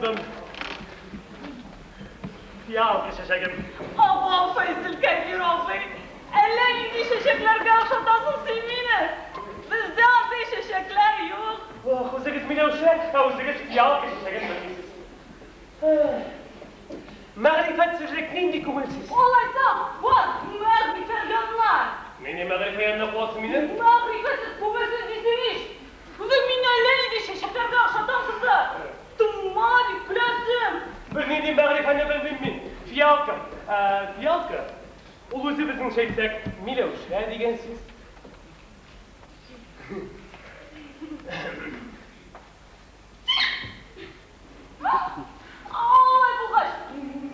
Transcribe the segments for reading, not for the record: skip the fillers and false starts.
булдым. Фиалка чәчәгем. Абау, Фәйзелкәбир абый, әллә нинди чәчәкләргә охшатасың син мине. Бездә андый чәчәкләр юк. Ох, үзегез миләүшә, ә үзегез фиалка чәчәген белмисез. Мәгърифәтсезлек нинди күңелсез. Алайса, бар, мәгърифә янына. Мине мәгърифә янына куасың мине? Мәгърифәсез, күңелсез дисең ич. Үзең мине әллә нинди чәчәкләргә охшатасың да. Тыңма дип көләсең. Бернинди мәгърифәне белмим мин. Фиалка. Фиалка, ул үзе безнеңчә әйтсәк, миләүшә дигән сүз. Алай булгач,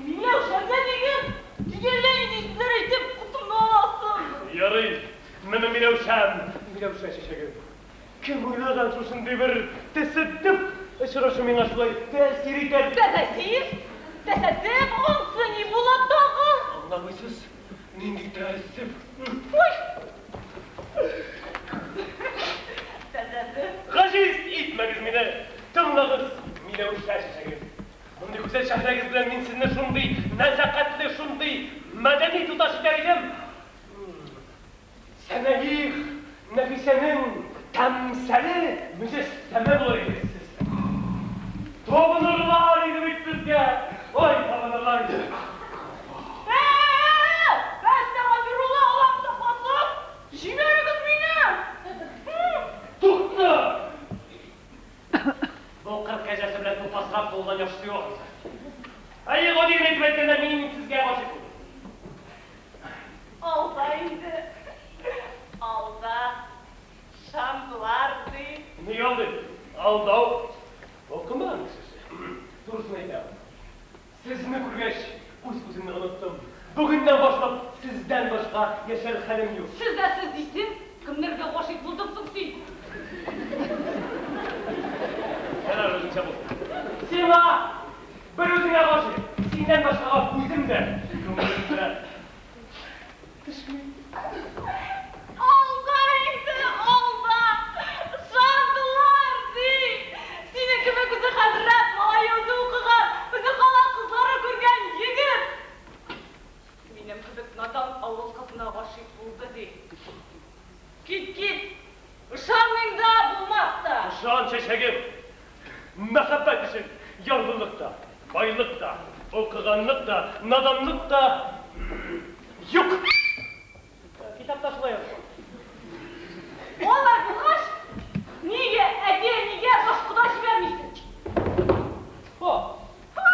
миләүшә дә диген. Нигә әллә нинди сүзләр әйтеп, котымны аласың? Ярый, менә миләүшәм, миләүшә чәчәге. Кем уйлаган шушындый бер тәсаддүф очрашу миңа шулай тәэсир итәр? Тәэсир? Тәсаддүф ансы ни була тагы? Аңламыйсыз, нинди тәэссүф? Ой! Тәсаддүф. Гаҗиз итмәгез мине, тыңлагыз, миләүшә чәчәгем. Мондый гүзәл чәһрәгез белән мин сезне шундый нәзакәтле, шундый мәдәни туташ итәр идем. Сәнәих Нәфисәнең тәмсәле мөҗәссәмә булыр идегез сез. Табынырлар иде бит сезгә. Ой, табынырлар иде. Ә-ә-ә! Әстәгъфирулла, Аллаһ сакласын! Җибәрегез мине! Тукта! Бу кыр кәҗәсе белән тупасрак булган яхшысы юк ахрысы. Әйе, гади генә итеп әйткәндә, мин сезгә гашыйк булдым. Алда инде. Алда. Шандылар ди. Ни алдый? Алдау. Укымаган кешесе. Турысын әйтәм. Сезне күргәч, үз-үземне оныттым. Бүгеннән башлап сездән башка яшәр хәлем юк. Сез дә сез дисең, кемнәргә гашыйк булдың соң син? Ярар, үзеңчә булсын. Сиңа бер үзеңә гашыйк. Синнән башкага күзем дә, күңелем дә төшми. Алда инде, алда! Шандылар ди! Синең кебек үзе хәзрәт малае, үзе укыган, үзе кала кызлары күргән егет! Минем кебек надан авыл кызына гашыйк булды ди. Кит, кит! Ышанмыйм да, булмас та! Ышан, чәчәгем! Мәхәббәт өчен ярлылык та, байлык та, укыганлык та, наданлык та юк! Китапта шулай язылган. Алай булгач, нигә әти-әнигә баш кода җибәрмисең? О! Ха!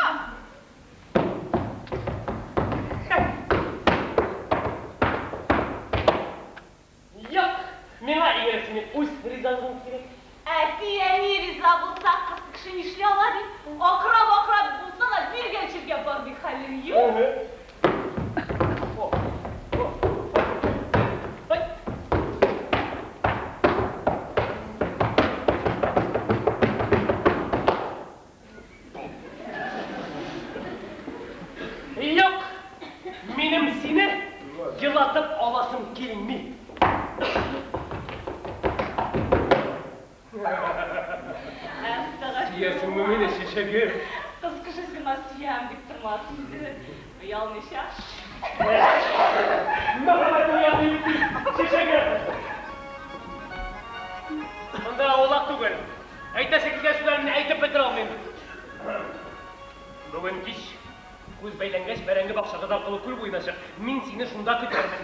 Юк, миңа иң элек синең үз ризалыгың кирәк. Әти-әни риза булса, кыз кеше нишли ала ди? Акырап-акырап булса да, биргән җиргә бармый хәлем юк. О, о, ой. Юк, минем сине елатып аласым килми. Сөясеңме мине, чәчәгем? Кыз кеше сиңа сөям дип тормас инде. Оялмыйча. Мәхәббәтем ягъни бит, чәчәгем. Монда аулак түгел. Әйтәсе килгән сүзләремне әйтеп бетерә алмыйм. Бүген кич күз бәйләнгәч, бәрәңге бакчагыз аркылы күл буена чык. Мин сине шунда көтәрмен.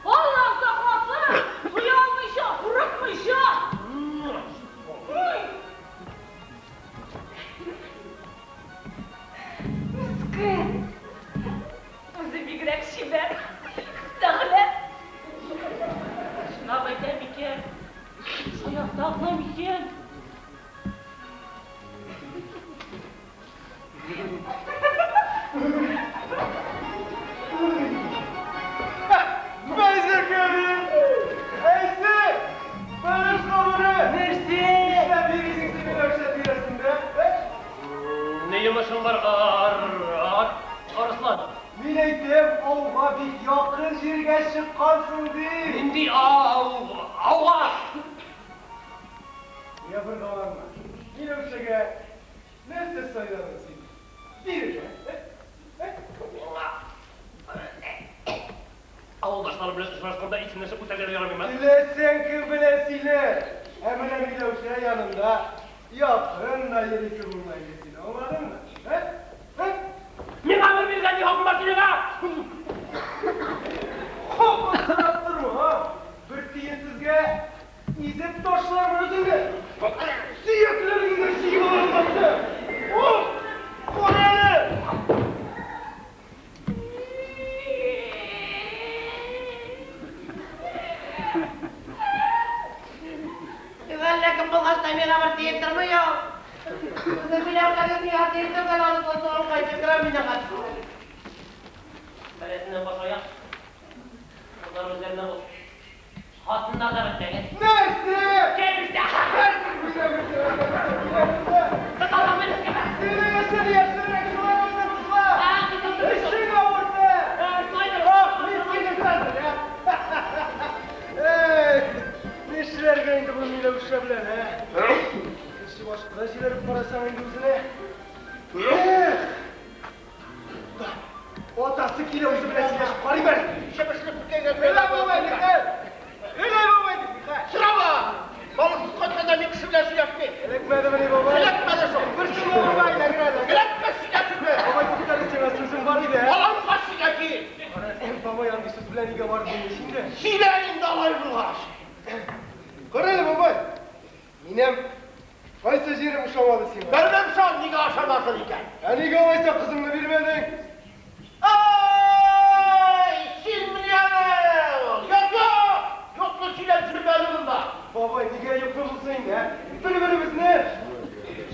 Аллаһ сакласын! Оялмыйча, курыкмыйча! Ой! Мескен! Үзе бигрәк чибәр, сәгъләп. Чынлап әйтә микән? Шаярта гына микән? Фәйзелкәбир! Әйсе! Бәлеш кабыры! Нәрсә? Нишләп йөрисең син миләүшә тирәсендә, ә? Ни йомышың бар, Арыслан? Мин әйтәм, ауга бик якын җиргә чыккансың ди. Нинди ау, ауга? Ябыргаланма. Миләүшәгә нәрсә сайладың син? алмыйм, а? Теләсәң кем белән сөйлә. Ә менә Миләүшә янында якын да йөрисе булмай инде син, аңладыңмы? Ә? Ә? Миңа әмер биргән ни хакың бар синең, а? Хакын сорап торма, а? Бер тиенсезгә изеп ташлармын үзеңне. Сөякләреңне чигеп алырмын. Ох! Кара әле! Әллә кем булгач та миңа бер тиен тормый ул. Үзе Миләүшәгә миңа тиен түгел, аны сатып кайтып керәм мин аңа. Бәрәсеннән баш аяк. Кызлар үзләренә бул. Хатыннар да бетмәгән. Нәрсә? Кәбестә! Миләүшә! Тоталам мине кебек. Синең өчен яшерәк шулай булды, кызлар! А, тотылды. Эшең авырты! Шулайдыр. Ах, мин сине хәзер, ә? Эй, нишләргә инде бу Миләүшә белән, ә? Кеше башка җибәреп карасаң инде үзенә. Эх! Атасы килә үзе белән сөйләшеп карыйм әле. Чебешлек беткәнгә Элә бабай, нихәл? Элә бабай, нихәл? Сорама! Балыксыз кайтканда мин кеше белән сөйләшмим. Эләкмәдемени, бабай? Эләкмәде шул. Бер шул бабай, эләгер әле. Эләкмәс сөйләшермен. Бабай, туктале, сиңа сүзем бар иде, ә? Баламга сөйлә ки. Кара, бабай, андый сүз белән өйгә барып булмый инде. Сөйлә инде алай булгач. Кара әле, бабай. Минем кайсы җирем ошамады сиңа? Белмим шул, нигә ошамасын икән. Ә нигә алайса кызыңны бирмәдең? Ай, син менә Юк, юк! Юкны сөйләп йөрмә әле монда. Бабай, нигә юкны булсын инде, ә? Бер-беребезне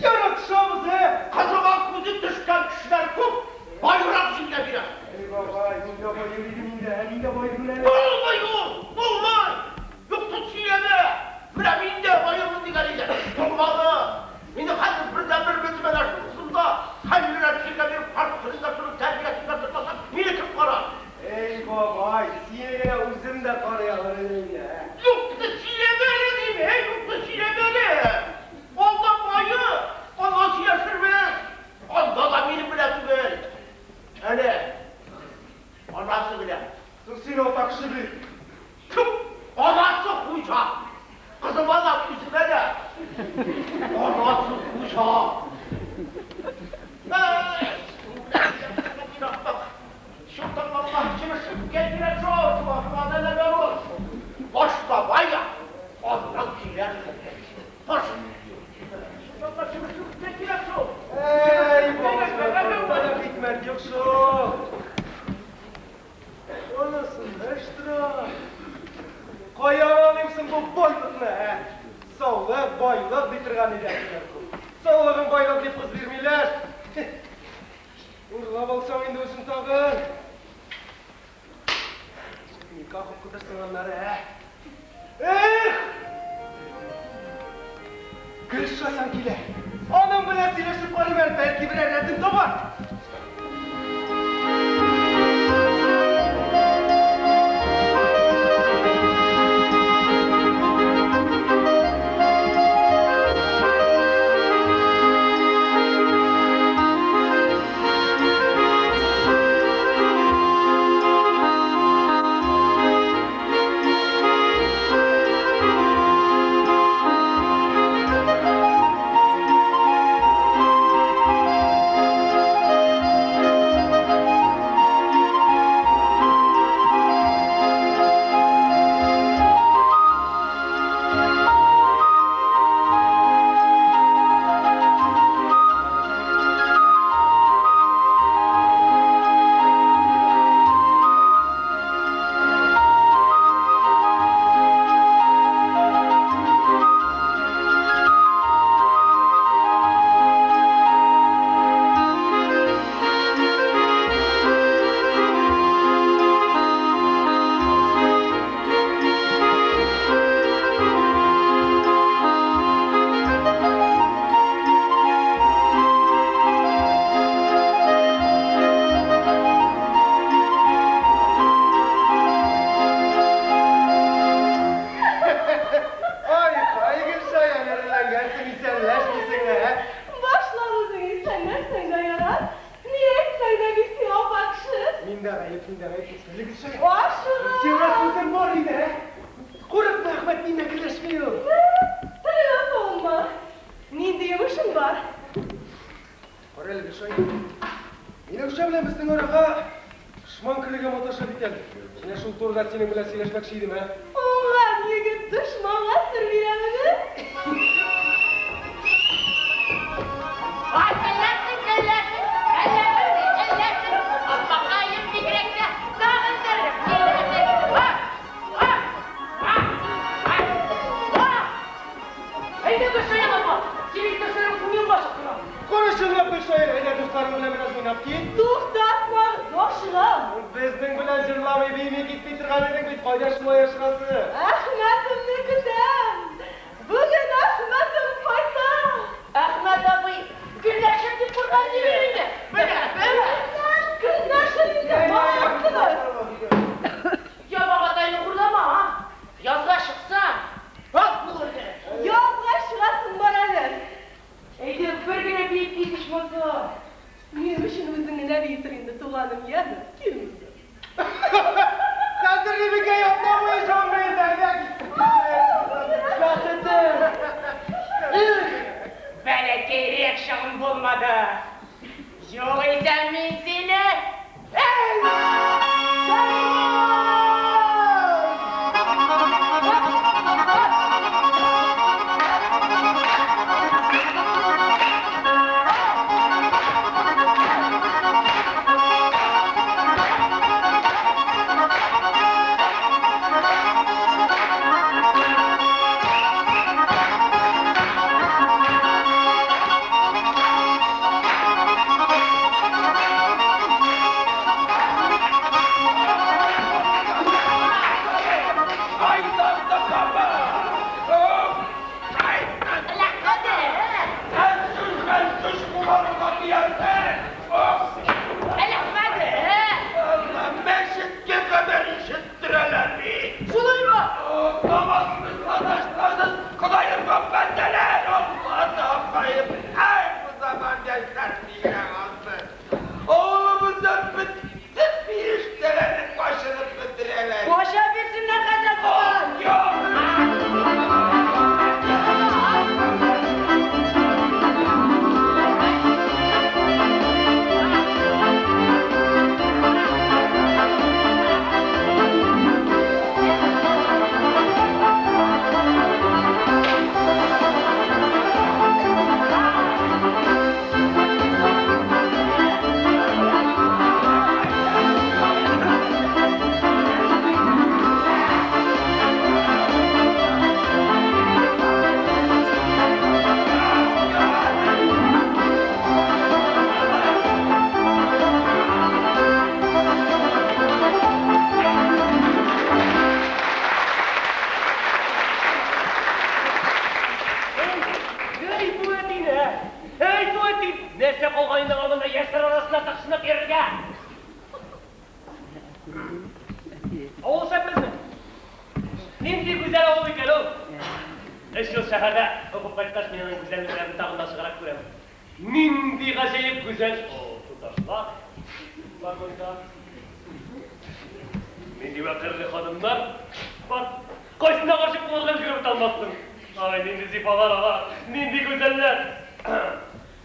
яратышабыз, ә? Кызыма күзе төшкән кешеләр күп, баерак җиргә бирә. Эй, бабай, мин дә баер идем инде, ә? Мин дә баермын әле. Булмый ул, булмый. Юкны сөйләмә. Менә мин дә баермын дигән иде. Булмады. Мине хәзер бердән-бер бөтенләй шул кызымда хәллерәк җиргә биреп, карт кызында шуның тәрбиясендә тормасам, мине кем карар? Эй, бабай, сине генә үзем дә карый алыр идем инде, ә? Юкны сөйләмә әле дим, эй, юкны сөйләмә әле. Алда бае, аннан сөйләшербез. Анда да минем белән түгел. Әле анасы белән. Соң син ата кеше бит. Кем? Анасы хуҗа. Кызыма да, үземә дә. Анасы хуҗа. Эй, Башта бая, аннан сөйләрсең. Баш. Эй, бабай, монда хикмәт юк шул. Анасында эш тора. Каян алыйм соң бу байлыкны, ә? Саулык, байлык ди торган иде әтиләр күп. Саулыгың байлык дип кыз бирмиләр. Урлап алсаң инде үзең тагын. Никах укытырсың аннары, ә? Эх! Гөлшаян килә. Аның белән сөйләшеп карыйм әле, бәлки берәр рәтен табар. Гөлшаян. Миләүшә белән безнең арага дошман керергә маташа бит әле. Менә шул турыда синең белән сөйләшмәкче идем, ә? Уңган егет дошманга сер бирәмени? Ай, көләсең, көләсең, әллә бер әлләсең, аппакаем бигрәк тә сагындырып киләсең. А! А! А! А! А! Әйдә, Гөлшаян апа, синең иптәшләрең куенга чакыра. Карышыңа, Гөлшаян, әйдә дусларың белән бераз уйнап кит. Туктатмагыз, ашыгам. Безнең белән җырламый, бийми китми торган идең бит, кайда шулай ашыгасы? Әхмәтемне көтәм. Бүген Әхмәтем кайта. Әхмәт абый, көнләшер дип куркам димим инде. Менә, менә. Көнләшер инде, барасыз. Ябагатайны хурлама, а? Язга чыксаң, ак булыр иде. Язга чыгасың бар әле. Әйдә, бер генә биеп кит ичмаса. Минем өчен үзең генә биетер инде, туганым, яме? Кил монда. Хәзер Рибикә атна буе җанлы инде, әйдә. Бәхетем. Бәләкәйрәк чагым булмады. Югыйсә мин сине... Эй! Әләхмәде! Мәчеткә кадәр ишеттерәләр бит. Шулаймы? Намазсыз, садаштасыз, Ходаемга бәндәләр, Алла тапкаем. Әй, бу заман яшьләр бигрәк азды. Авылыбызда бөтен фирештәләрне качырып бетерәләр. Баша бирсеннәр, хәзрәт бабай! Юк! Әй, бу әтине! Әй, бу әти! Нәрсә калган инде аңа монда яшьләр арасында тыкшынып йөрергә? Авыл шәп безнең. Нинди гүзәл авыл икән ул! Өч ел шәһәрдә укып кайткач, мин аның гүзәллекләрен тагын да ачыграк күрәм. Нинди гаҗәеп гүзәл! О, туташлар бар монда. Нинди вәкарьле ханымнар бар. Кайсына гашыйк булырга өлгереп бетә алмассың. Ай, нинди зифалар алар, нинди гүзәлләр.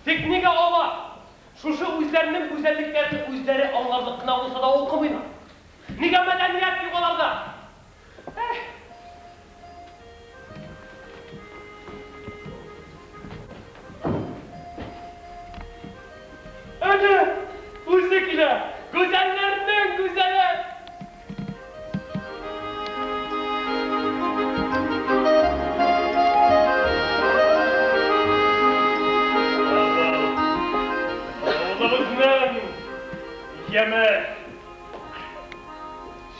Тик нигә алар шушы үзләренең гүзәллекләрен үзләре аңларлык кына булса да укымыйлар? Нигә мәдәният юк аларда? Эх! Әнә, үзе килә, гүзәлләрнең гүзәле! Авылыбызның яме,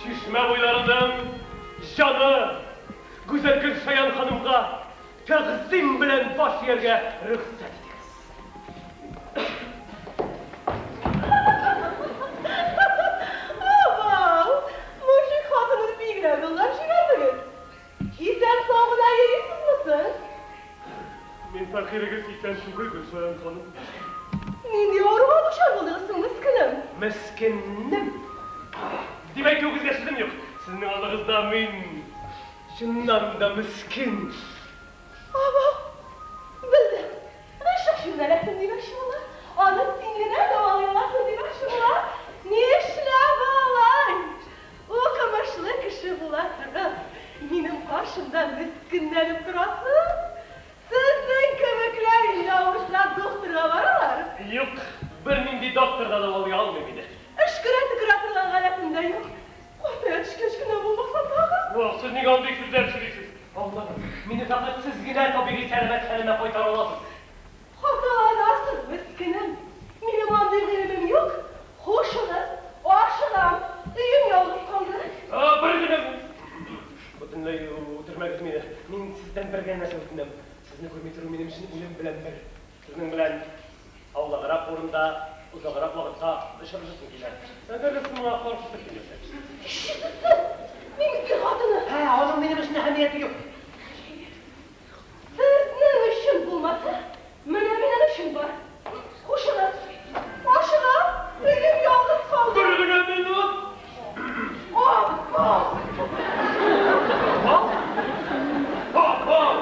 чишмә буйларының җаны, гүзәл Гөлшаян ханымга тәгъзим белән баш ияргә рөхсәт итегез. Абау, мужик хатынын бигрәк олылап җибәрдегез. Исән-сау гына йөрисезме соң? Мин фәкыйрегез исән түгел, Гөлшаян ханым. Нинди авыруга дучар булдыгыз соң, мескенем? Мескенем дип әйтүегезгә сүзем юк. Сезнең алдыгызда мин чыннан да мескен. Абау, белдем. Гыйшык чиренә эләктем димәкче була. Аны син генә каршымда мескенләнеп торасыз? Сезнең кебекләр инде авырса докторга баралар. Юк, бернинди доктор да дәвалый алмый мине. Өшкерә-төкерә торган гадәтем дә юк. Картая төшкәч кенә булмаса тагы. Ох, сез нигә андый сүзләр сөйлисез? Аңлагыз, мине фәкать сез генә табигый сәламәт хәлемә кайтара аласыз. Хаталанасыз, мескенем. Минем андый гыйлемем юк. Хушыгыз, ашыгам. Өем ялгыз калды. Бер генә бөтенләй үтермәгез мине. Мин сездән бер генә нәрсә үтенәм. Сезне күрми тору минем өчен үлем белән бер. Сезнең белән аулаграк урында озаграк вакытка очрашасым килә. Әгәр дә сез моңа каршы килмәсәгез. Нишлисез сез? Мин бит ир хатыны. Ә, аның минем өчен әһәмияте юк. Сезнең өчен булмаса, менә минем өчен бар. Хушыгыз. Ашыгам, өем ялгыз калды. Бер генә минут. Аппак! Аппак!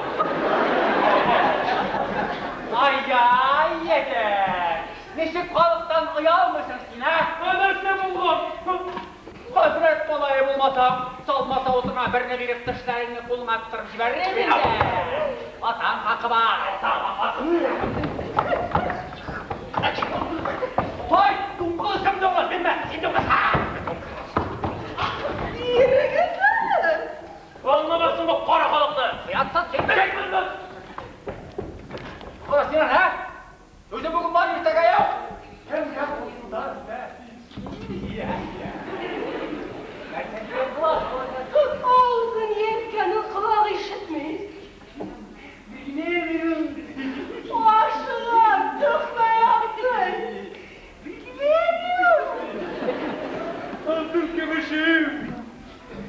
Ай-яй, егет! Ничек халыктан оялмыйсың син, ә? Нәрсә булган? Хәзрәт малае булмасаң, салмаса утырма берне биреп тешләреңне кулыңа тутырып җибәрер инде. Атаң хакы бар. Ой, дуңгыз, кем дуңгыз? Минме? Син дуңгыз. Ирегез! Аңламассың бу кара халыкны. Оятсыз син. Бер Кара син, ә? Үзе бүген бар, иртәгә юк. Кемгә булсын да? Авызын ертканын колагы ишетми. Ашыгам, тукмай абзый. Алтын көмешем.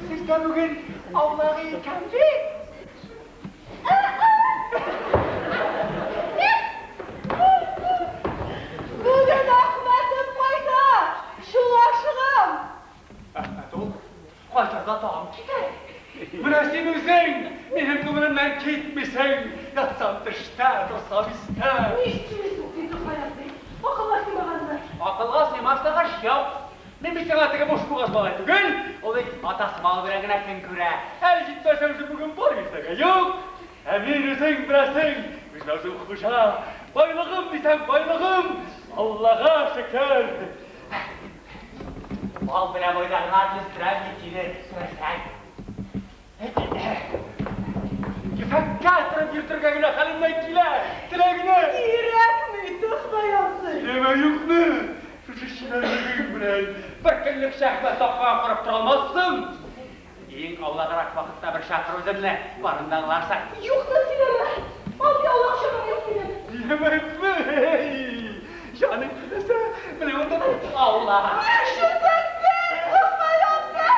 Сездә бүген аулак икән бит. Бүген Әхмәтем кайта. Шул ашыгам. Әхмәт ул кайтырда тагын китә. Менә син үзең минем күңелемнән китмисең. Ятсам төштә, торсам истә. Ни сөйлисең син, Тукмай абзый? Акылга сыймаганны. Акылга сыймаслык эш юк. Мин бит сиңа теге бушбугаз малай түгел. Ул бит атасы малы белән генә көн күрә. Әле җитмәсә үзе бүген бар, иртәгә юк. Ә мин үзең беләсең, үземә үзем хуҗа. Байлыгым дисәң, байлыгым. Аллага шөкер. Мал белән уйнарга өстерәм бит сине, күрәсең. Ефәккә торып йөртергә генә хәлемнән килә. Теләгенә. Кирәкми, Тукмай абзый. Сөйләмә юкны. Шушы чибәрлегең белән бер көнлек шәһвәт тапкан корып тора алмассың. Иң аулаграк вакытта бер чакыр үземне, барын да аңларсың. Юкны сөйләмә. Андый аулак чагым юк минем. Сөйләмә юкны. Җаның теләсә, менә монда да Аула. Нишлисең син, Тукмай абзый?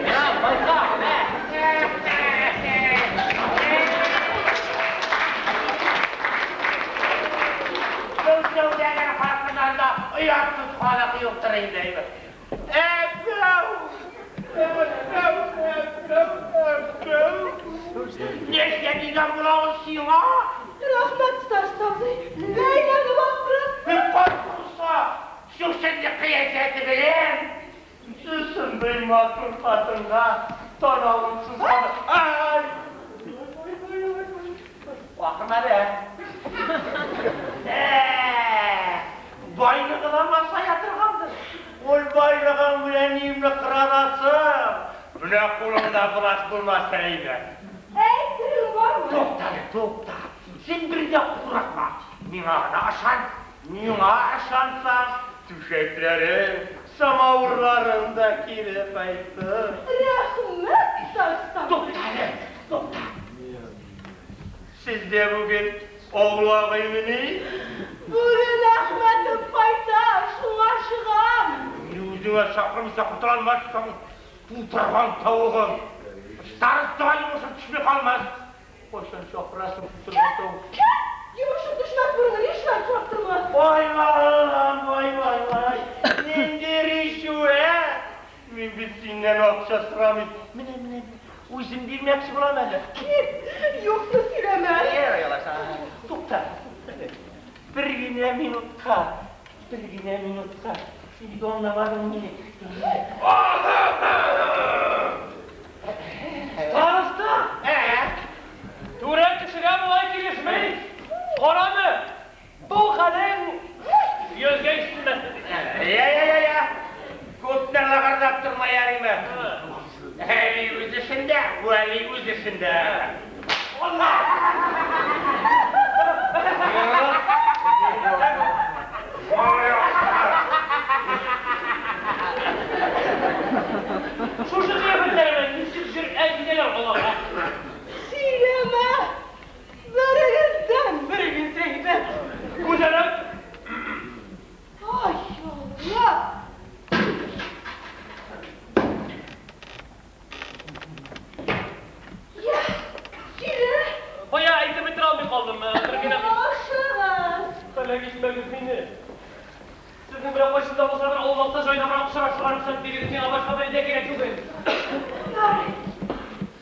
Менә байка, менә. Сәүдәгәр халкыннан да оятсыз халык юктыр инде. Әбәү! Әбәү, әбәү, әбәү! Нәрсә дигән була ул сиңа? Рәхмәт, староста абзый. Бәйләнеп аттырып. Бер карт булса, шушындый кыяфәте белән шушындый матур хатынга танавын сузган. Ай! Акырма әле. Байлыгына масая торгандыр. Ул байлыгың белән өемне кырарасың. Менә кулыңда бераз булмаса иде. Әйтерең бармы? Тукта, тукта. Син бер дә курыкма. Миңа гына ышан. Миңа ышансаң, түшәкләрең, самавырларың да кире кайтыр. Рәхмәт, староста абзый. Тукта әле, тукта. Сездә бүген аулак өймени? Бүген Әхмәтем кайта, шуңа ашыгам. Мин үзеңә чакырмыйча котыла алмассың. Тутырган тавыгың. Староста йомышым төшми калмас. Кайчан чакырасың тутырган тавык? Кем? Йомышым төшмәс борын ришвәт сорап торма. Вай, вай, вай, вай, вай. Нинди ришвәт? Мин бит синнән акча сорамыйм. Менә, менә, үзем бирмәкче булам әле. Кит, юкны сөйләмә. Ярый алайса. Тукта. Бер генә минутка. Бер генә минутка. Син бит аңламадың мине. Староста! Түрә кешегә болай килешми. Караны, бу хәлең йөзгә ишетелмәсен. Я, я, я, я. Күпне лыгырдап торма, ярыймы? Әби үз эшендә, Вәли үз эшендә. Алла! Шушы кыяфәтләре белән ничек җөрьәт итәләр алар, а? Сөйләмә! Берегездән берегез әйбәт. Күзәнәк! Ай, Алла! Я, сөйлә! Бая әйтеп бетерә алмый калдым, бер генә. Ашыгыз! Һәлак итмәгез мине. Сезнең белән кайчан да булса бер аулакта җайнабрак очрашырга рөхсәт бирегез, миңа башка берни дә кирәк түгел. Ярый,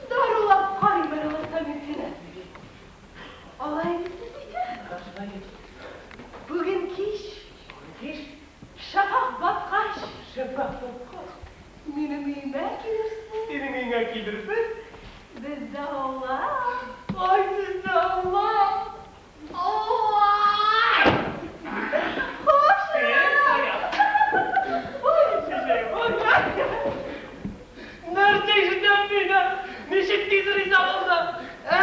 дарулап карыйм әле алайса мин сине. Алай дисез икән. Бүген кич, шәфәкъ баткач, Шәфәкъ баткач, минем өемә килерсең. Синең өеңә килерсең. Бездә аулак, ай, сездә аулак. Ой! Хушыгыз! Ой, чәчәк, ой. Нәрсә ишетәм мин, ә? Ничек тиз риза булдым, ә?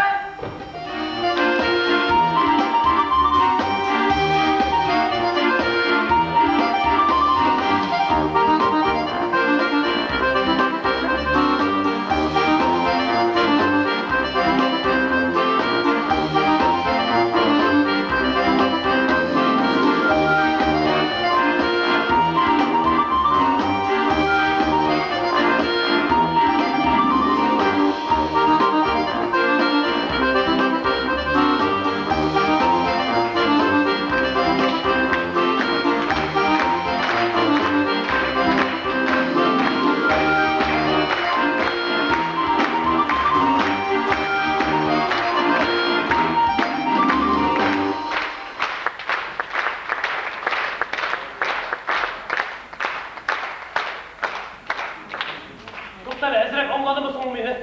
Туктале, әзрәк аңладымы соң ул мине?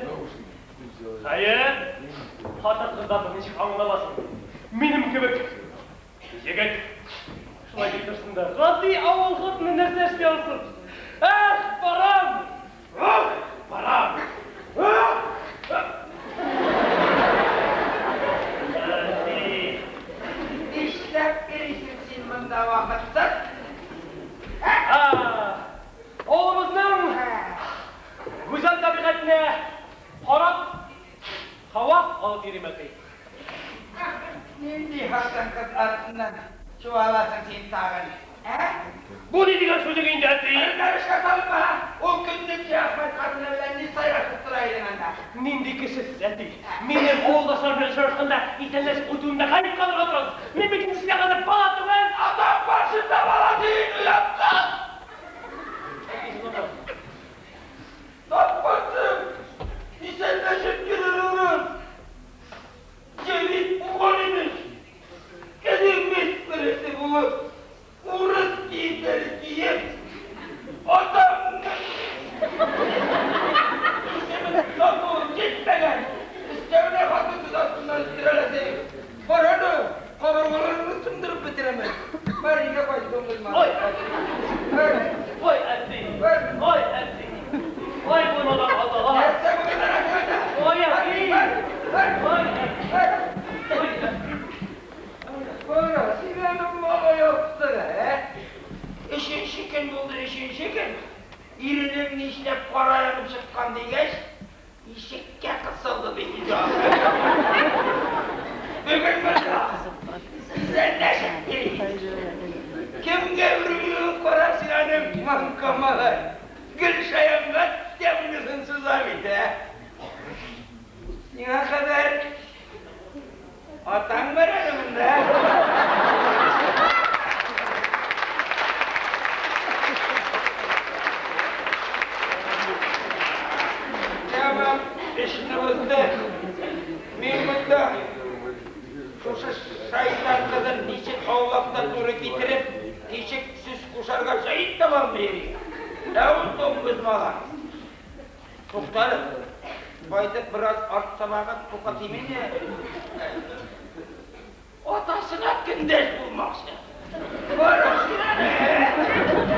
Хәер, хатын-кызларны ничек аңламасын? Минем кебек егет шулай дип торсын да. Гади авыл хатыны нәрсә эшли алсын? Эх, барам! Ах, барам! Ах! Әти! Нишләп йөрисең син монда вакытсыз? Авылыбызның гүзәл табигатенә карап, һава алып йөрим, әти. Нинди хатын-кыз артыннан чуаласың син тагын, ә? Бу ни дигән сүзең инде, әти? Эшкә салма! Ул көнне Әхмәт хатыны белән ни сайрашып тора идең анда? Нинди кеше сез, әти? Минем авылдашлар белән очрашканда исәнләшеп үтүемдә гаеп калырга торасыз. Мин бит инде сезгә хәзер бала түгел. Атаң каршында бала син, оятсыз! Тапкансың! Исәнләшеп йөрер урын! Җәлил булган имеш! Кенегез бересе булып, урыс киемнәре киеп, атаңның исемен сатуы җитмәгән! Өстәвенә хатын-кыз астыннан өстерәләсең! Бар аны, кабыргаларыңны сындырып бетерәмен! Бар, өйгә кайт, дуңгыз малай. Ой! Ой, әти! Ой, әти! Ой, булмаган аталар! Нәрсә булды, рәхмәт! Ой, әти! Бар, Ой, әти! бар! Ой, әти! Кара, син аның малай яктың, ә? Өченче көн булды, өченче көн. Иренең нишләп кара янып чыккан дигәч, ишеккә кысылды бит инде. Бүген монда исәнләшеп йөри. Кемгә үрелүен кара син аның, маңка малай. Гөлшаянга тәмлесен суза бит, ә? Сиңа хәбәр. Атаң бар әле монда. салып йөри. Ә ул дуңгыз малай. Туктале, кайтып бераз арт сабагын тукатыйм инде. Атасына көндәш булмакчы. Кара син аны!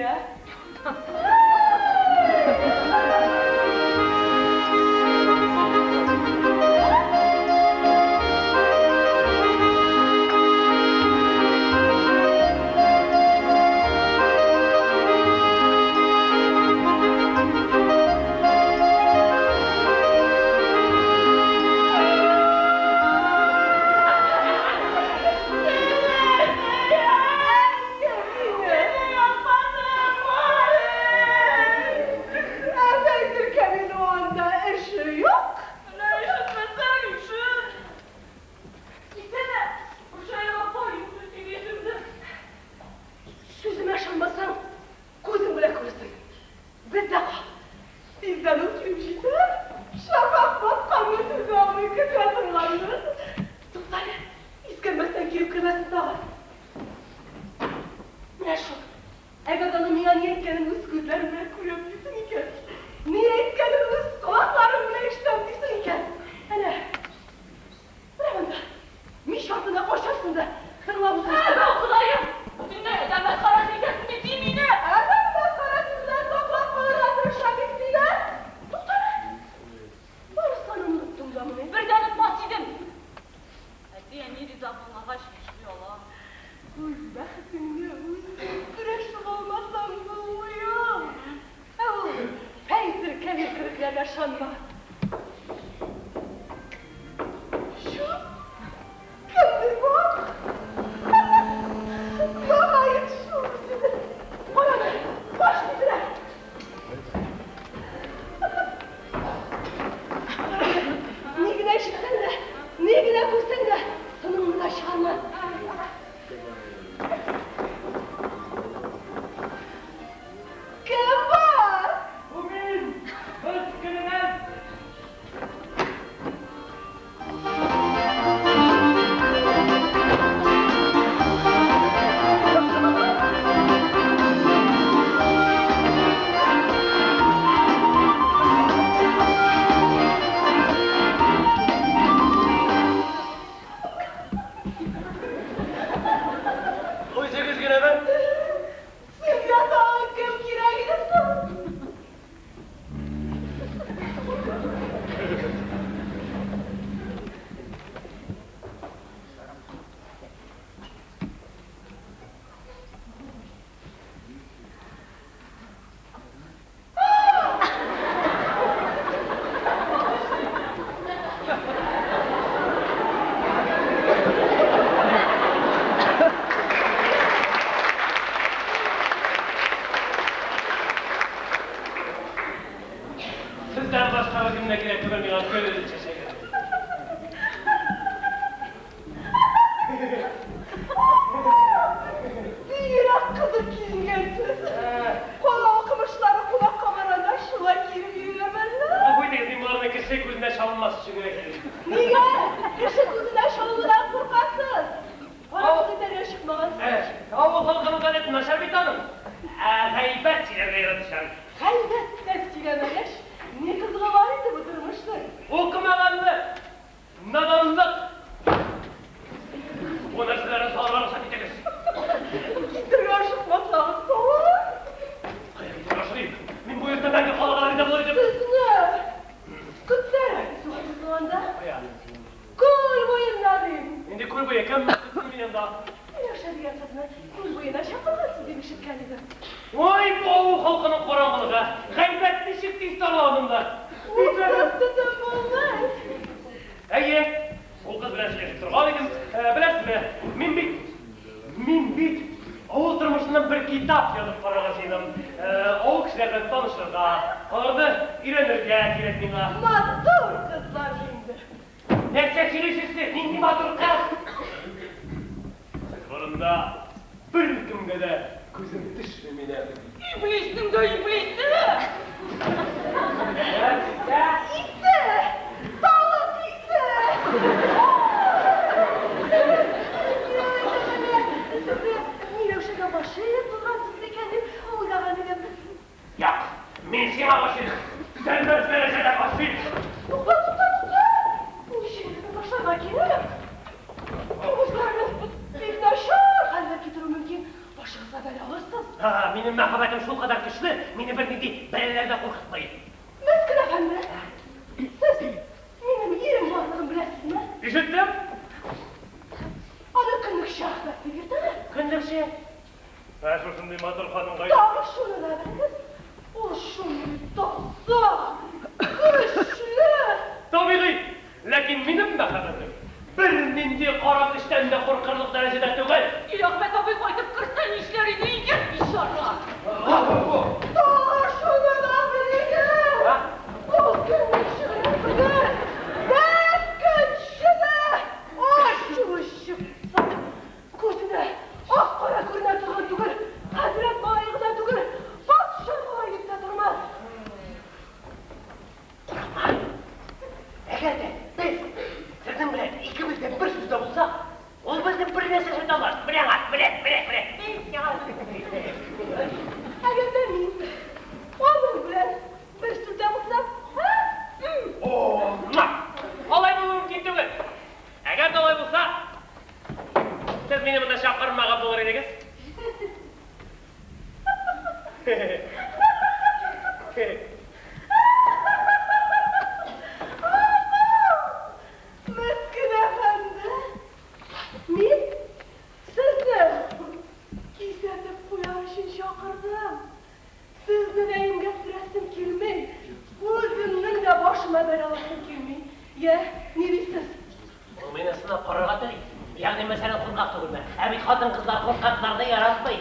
ә? Минем мәхәббәтем шулкадәр көчле, мине бернинди бәлаләр дә куркытмый. Мескен әфәнде, сез минем ирем барлыгын беләсезме? Ишеттем. Аны көнлекче Әхмәт дип йөртәләр. Көнлекче? Ә шушындый матур ханымга. Тагы шуны да белегез, ул шундый таза, көчле. Табигый, ләкин минем мәхәббәтем бернинди кара көчтән дә куркырлык дәрәҗәдә түгел. Әхмәт абый кайтып керсә нишләр иде икән, бичара? Тагы шуны да белегез, ул көнлекче генә түгел, бер көнче дә ачуы чыкса, күзенә ак-кара күренә торган түгел, хәзрәт малае гына түгел, патша малае дип тә тормас. Курыкма. Әгәр дә без сезнең белән икебез дә бер сүздә булсак, ул безне бер нәрсә эшләтә алмас. Менә аңа, менә, менә, менә. Әгәр дә мин аның белән бер сүздә булсам, һа? О, муа! Алай булуы мөмкин түгел. Әгәр дә алай булса, сез мине монда чакырмаган булыр идегез. Мескен әфәнде, мин сезне кисәтеп куяр өчен чакырдым. Сезне дә имгәттерәсем килми, үземнең дә башыма бәла аласым килми. Йә, ни дисез? Ул мине сынап карарга тели. Ягъни, мәсәлән, куркак түгелме? Ә бит хатын-кызлар куркакларны яратмый.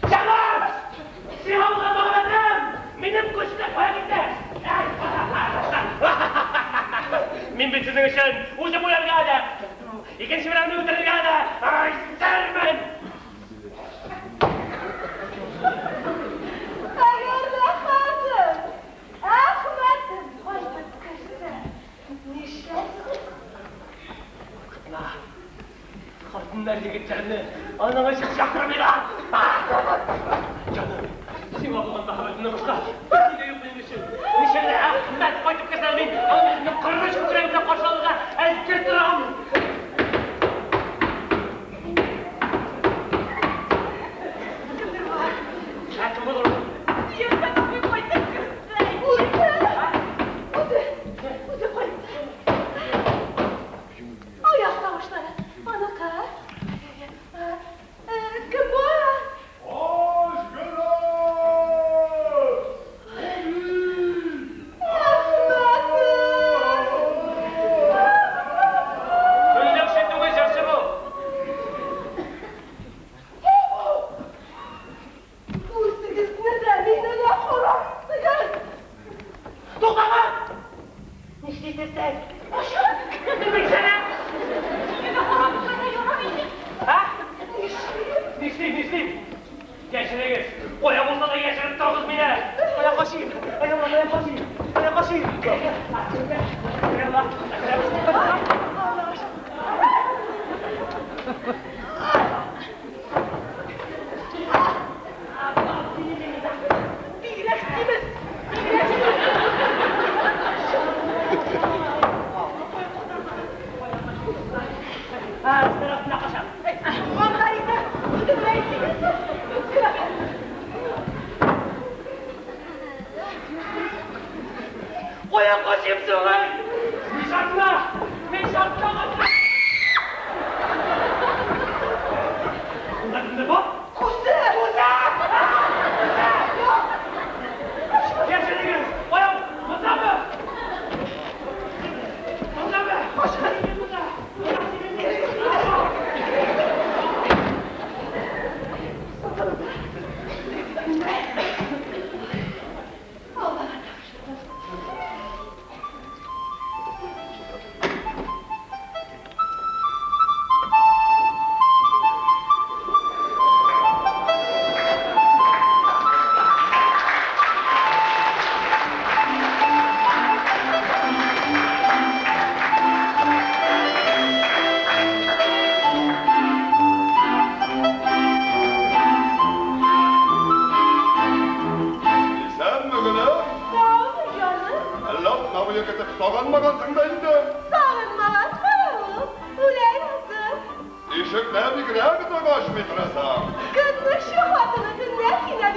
Җаным! Сиңа булган мәхәббәтем! Минем көчле кая китте? Мин бит сезнең өчен үзем үләргә дә, икенче берәүне үтерергә дә әзермен! Әгәр дә хәзер Әхмәтем кайтып керсә, нишләрсез? Куркытма. Хатыннар егетләрне аның өчен чакырмыйлар. Җаным, сиңа булган мәхәббәтемнән башка берни дә юк минем өчен. Ничек тә Әхмәт кайтып керсә, мин аны үземнең корыч күкрәгем белән каршы алырга әзер торам. Кемдер бар. Ә кем булыр ул? Әхмәт абый кайтып керсә. Үзе! Үзе! Үзе кайтты. Аяк тавышлары. Аныкы. Кем бар? Аш генә! Әхмәтем! Көнлекче түгел, җырчы бу. Үзегезне дә, мине дә харап иттегез! Туктагыз! Нишлисез сез? Мин бит сине! Сине дә харап итмәсә ярар иде. Ә? Нишлим? Нишлим, нишлим? Яшерегез! Кая булса да яшереп торыгыз мине! Кая качыйм? Кая кая качыйм? Кая качыйм? Аллага шөкер. Бигрәк симез! Бигрәк симез! Өстәл астына качам. Анда исә бөтенләй симезсез. Мескен әфәнде. Кая качыйм соң, әй? Мич артына! Мич артына качам! Монда кемдер бар? Күзе! Күзе! Яшерегез! Кая? Мондамы? Мондамы? Монда! Аллага тапшырдым. Исәнме, гөлем? Саумы, җаным? Әллә атна буе көтеп сагынмагансың да инде? Сагынмаган ул. Үлә яздым. Ишекне бигрәк озак ачмый торасың. Көнлекче хатыны төнлә килә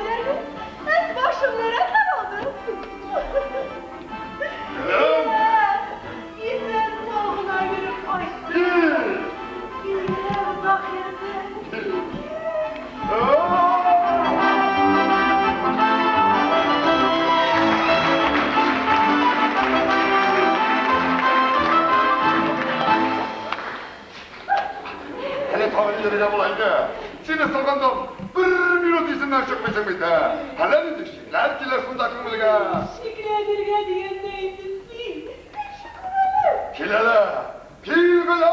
Сине сагындым. Бер минут исемнән чыкмыйсың бит, ә. Әллә нинди шикләр килә шунда күңелгә. Шикләнергә дигәндә инде син. Кеше күңеле. Киләләр. Килгеләр.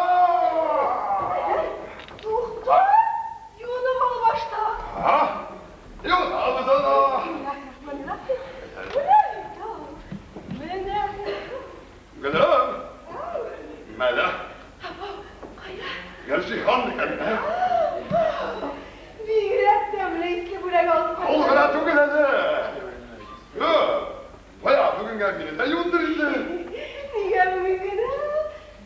Тукта. Юынып ал башта. А? Юынабыз ана. Менә. Гөлем. Мәлә. Кая? Гөлҗиһан икән, ә? Бигрәк тәмле исле бүләк алып Ул гына түгел әле. Юк. Бая бүгенгә мине дә юындыр инде. Нигә бүген генә?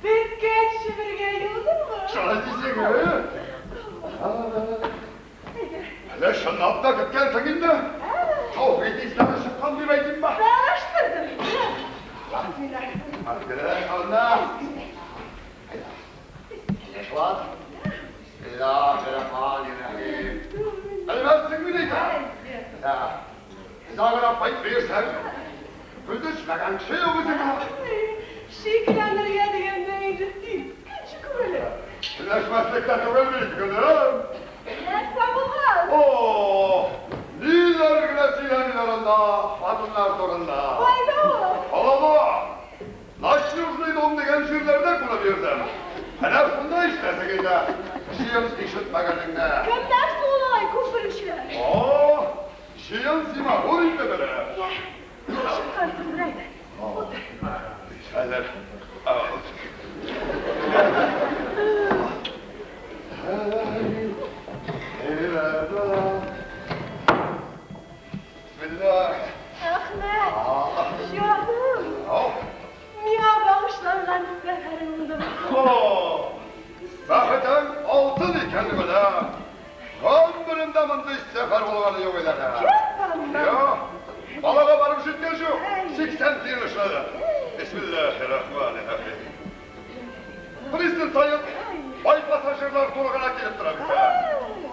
Беткәнче бергә юындырмы? Шулай дисең, ә? Әле чынлап та көткәнсең инде. Тәүхид исләре чыккан дип әйтимме? Сагыштырдым инде. Бисмилла. Bismillahirrahmanirrahim. Әлбәттә мин әйтәм. Загра пайт бирсәң, күндешмәгән кеше юк үзеңә. Шикләнергә дигәндә инде син. Кеше күңеле. Көнләшмәслек тә түгел бит, гөлем. Нәрсә булган? О, ниләр генә сөйләмиләр анда, хатыннар турында. Кайда ул? Алама, ночнужный дом дигән җирләрдә күреп йөрдем. Әнә шунда эшләсең инде, җыен ишетмәгәнеңне. Кемнәр соң алай күп белүчеләр? О, җыен симагур инде белә. Чыккансың әйдә. Утыр. Хәзер. Бисмилlah. Әхмәт, җаным. Миңа багышланган сәфәрең булдымы? О, бәхетең алтын икән гөлем. Гомеремдә мондый сәфәр булганы юк иде әле. Юк. Балага барып җиткән юк. 80 тиен эшләде. Бисмиллахиррахманиррахим. Пристань саен бай пассажирлар туры гына килеп тора бит.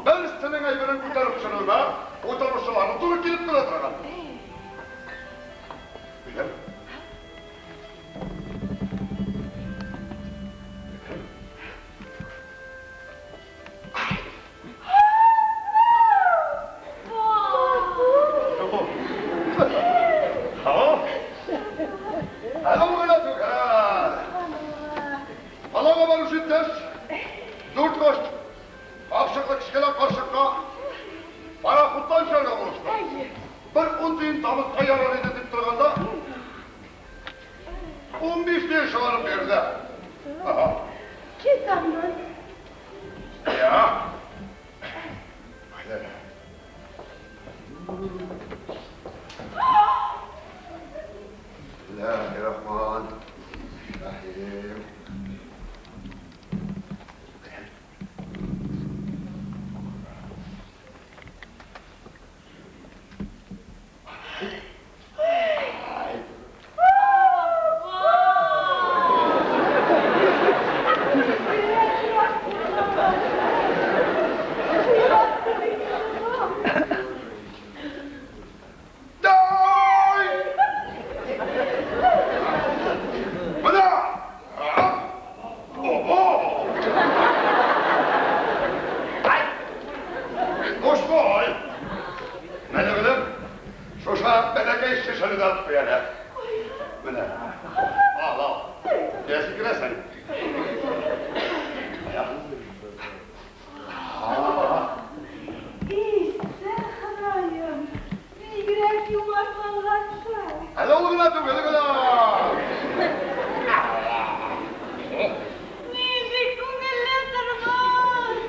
Берсенең әйберен күтәреп төшерүгә, утыручылары туры килеп тора торган. Беләм. Әле ул гына түгел. Балага барып җиткәч, дүрт кош капчыклы кечкенә карчыкка пароходтан төшәргә булышты. Бер 10 тиен табутка ярар иде дип торганда, 15 тиен чыгарып бирде. Ага. Кит аннан. Я. Әйдә. Bismillahirrahmanirrahim. Дай! Менә! Ого! Ай! Кошбай! Менә гөлем, шушы бәләкәй шешәне дә алып куй әле. Менә. Ал, ал. Я сикерәсең. Исә Ходаем, бигрәк юмартлангансың. Әле ул гына түгел, гөлем. Нинди күңелле тормыш!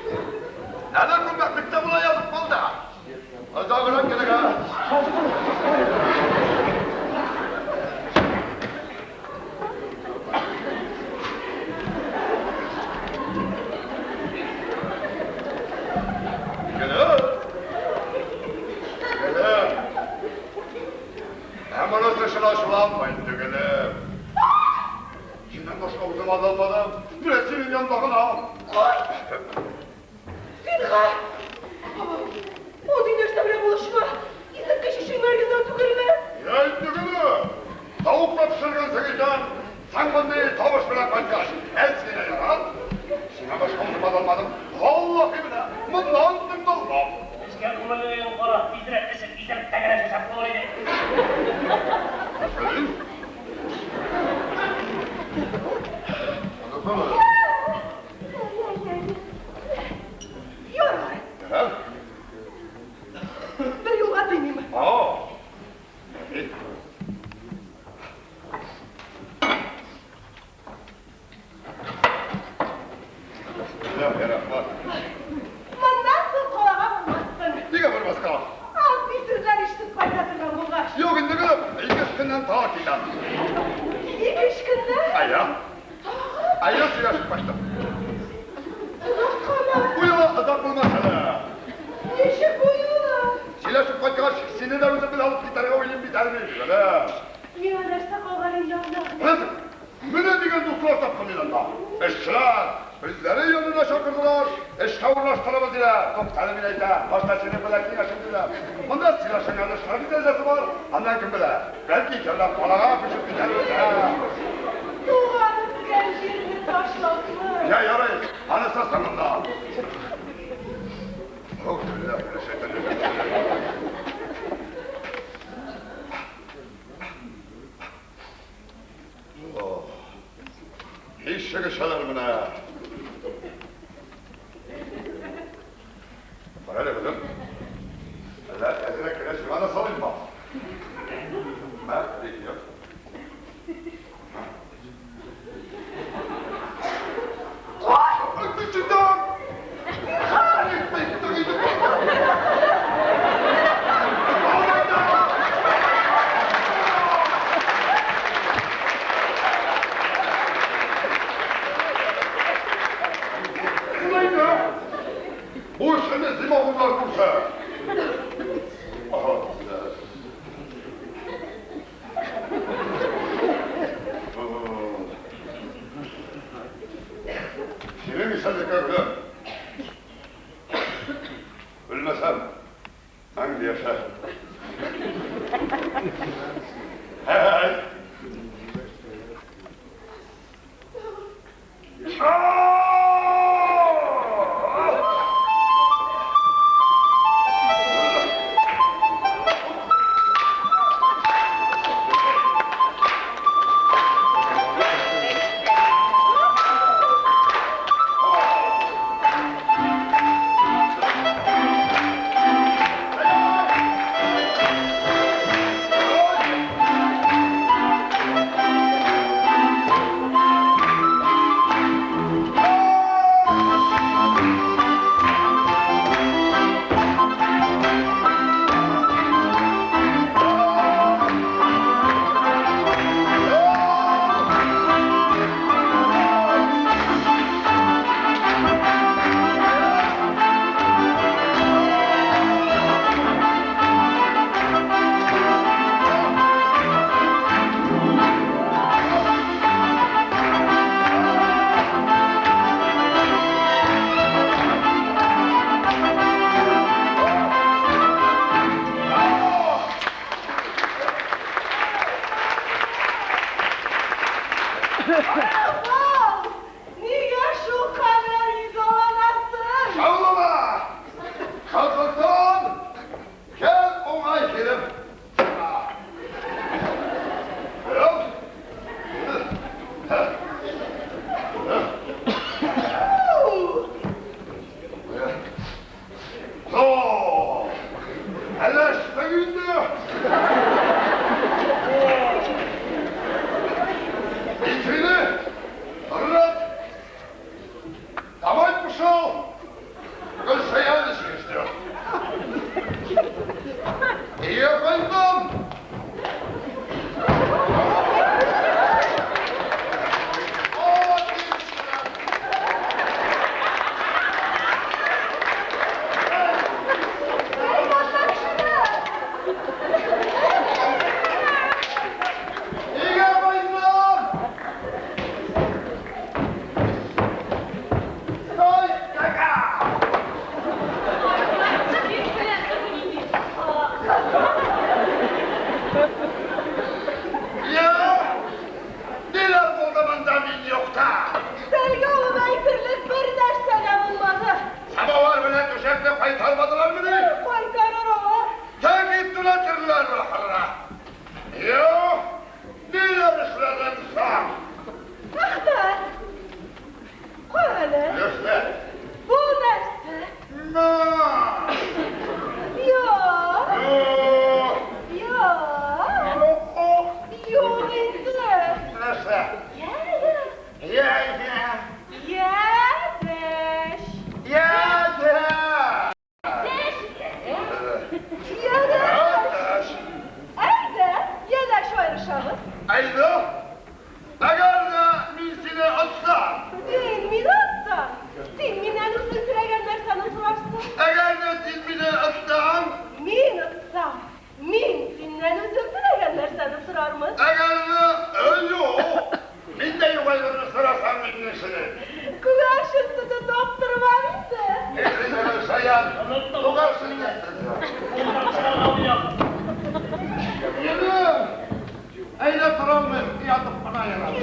Әле күлмәклектә була язып калды. Озаграк килегә. Гөлем. Гөлем. Ә монысы шуна шуланма инде, гөлем. Синнән башка үзем ала алмадым. Менә синең янда гына. Зинһар! Ул нәрсә белән булышма. Исерткеч шешеңне риза түгелме? Я инде, гөлем. Тавыкка пешергәнсең икән, син мондый тавыш белән кайткач, әз генә ярат. Сиңа башка үзем ала алмадым. Валлаһи менә, моннан соң да тагы китәм. Ике-өч көннән? Әйе. Әйе, сөйләшеп кайттым. Озак кала. Бу юлы озак булмас әле. Ничек бу юлы? Сөйләшеп кайткач, сине дә үзем белән алып китәргә уйлыйм бит әле мин, гөлем. Миңа нәрсә калган инде анда? Беләсең, менә дигән дуслар таптым мин анда. Эшчеләр, үзләре янына чакырдылар, эшкә урнаштырабыз диләр. Туктале, мин әйтәм, башта синең белән киңәшим диләр. Монда сөйләшенгән эшләр дәрәҗәсе бар, аннан кем белә, бәлки икәүләп калага күчеп китәрбез, ә? Туган үскән җирне ташлапмы? Я, ярый, анысы соңыннан. Ничек эчәләр менә. Кара әле, гөлем. Әллә әзрәк кенә сиңа да салыйммы? Мә, бик Бу эшне зимагурлар күрсә. Ага. Синең исәнлеккә, гөлем. Үлмәсәм, мәңге яшә. Һәй! Вау! Нигә шул кадәр изаланасың? Шаулама! Шатлыктан гел уңай килеп чыга. Гөлем! О! Әллә эчтең инде? Извини, рад. Домой пошел. Гөлсәян ждет. Я пойдем. Ай, башак шуны! Әйдә, әгәр дә мин сине отсам. Син мине отсаң, син миннән үзең теләгән нәрсәне сорарсың. Әгәр дә син мине отсаң. Мин отсам, мин синнән үзем теләгән нәрсәне сорармын. Әгәр дә, юк, мин дә юк әйберне сорасаң, мин нишлим? Күгәрчен сөте таптырмам инде. Шаян, күгәрчен Йөрем! Әйдә торалмыйм, ятып кына ятам.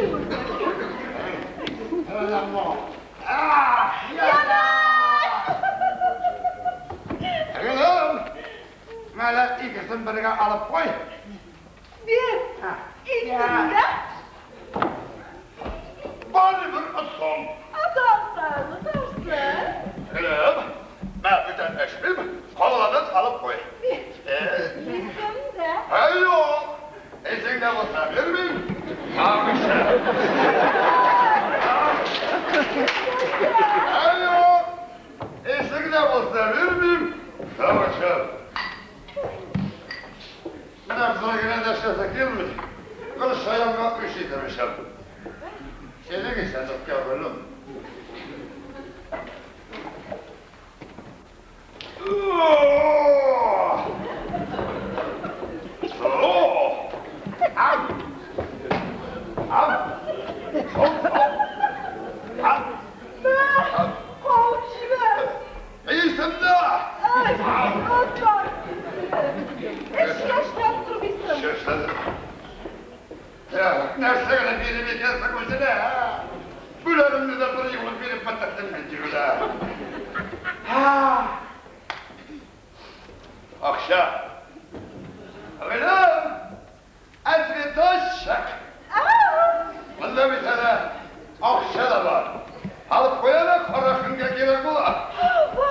Гөлем, менә икесен бергә алып куй. Бир, исеңдә. Барыбер отсам. Отарсың, отарсың. Гөлем, мә бүтән эчмим, калганын алып куй. Бир, исемдә. Әй, юк, исеңдә булса бирмим. Тагы эчәм. Әй, юк, исеңдә булса бирмим. Тагы эчәм. Менә болай генә дәшәсе килми. Бер шаянга үч итеп эчәм. Синең исәнлеккә, гөлем. Куып җибәр. Исемдә! Ай, отарсың сине. Эшкә эшләп тормыйсың. Нәрсә генә биреп икәнсең үзенә, ә? Бүләгемне дә бер юлы биреп бетердем бит, юләр. Акча. Гөлем, ә цветочек. Монда бит әле акча да бар. Алып куй әле, кара көнгә кирәк була. Апа,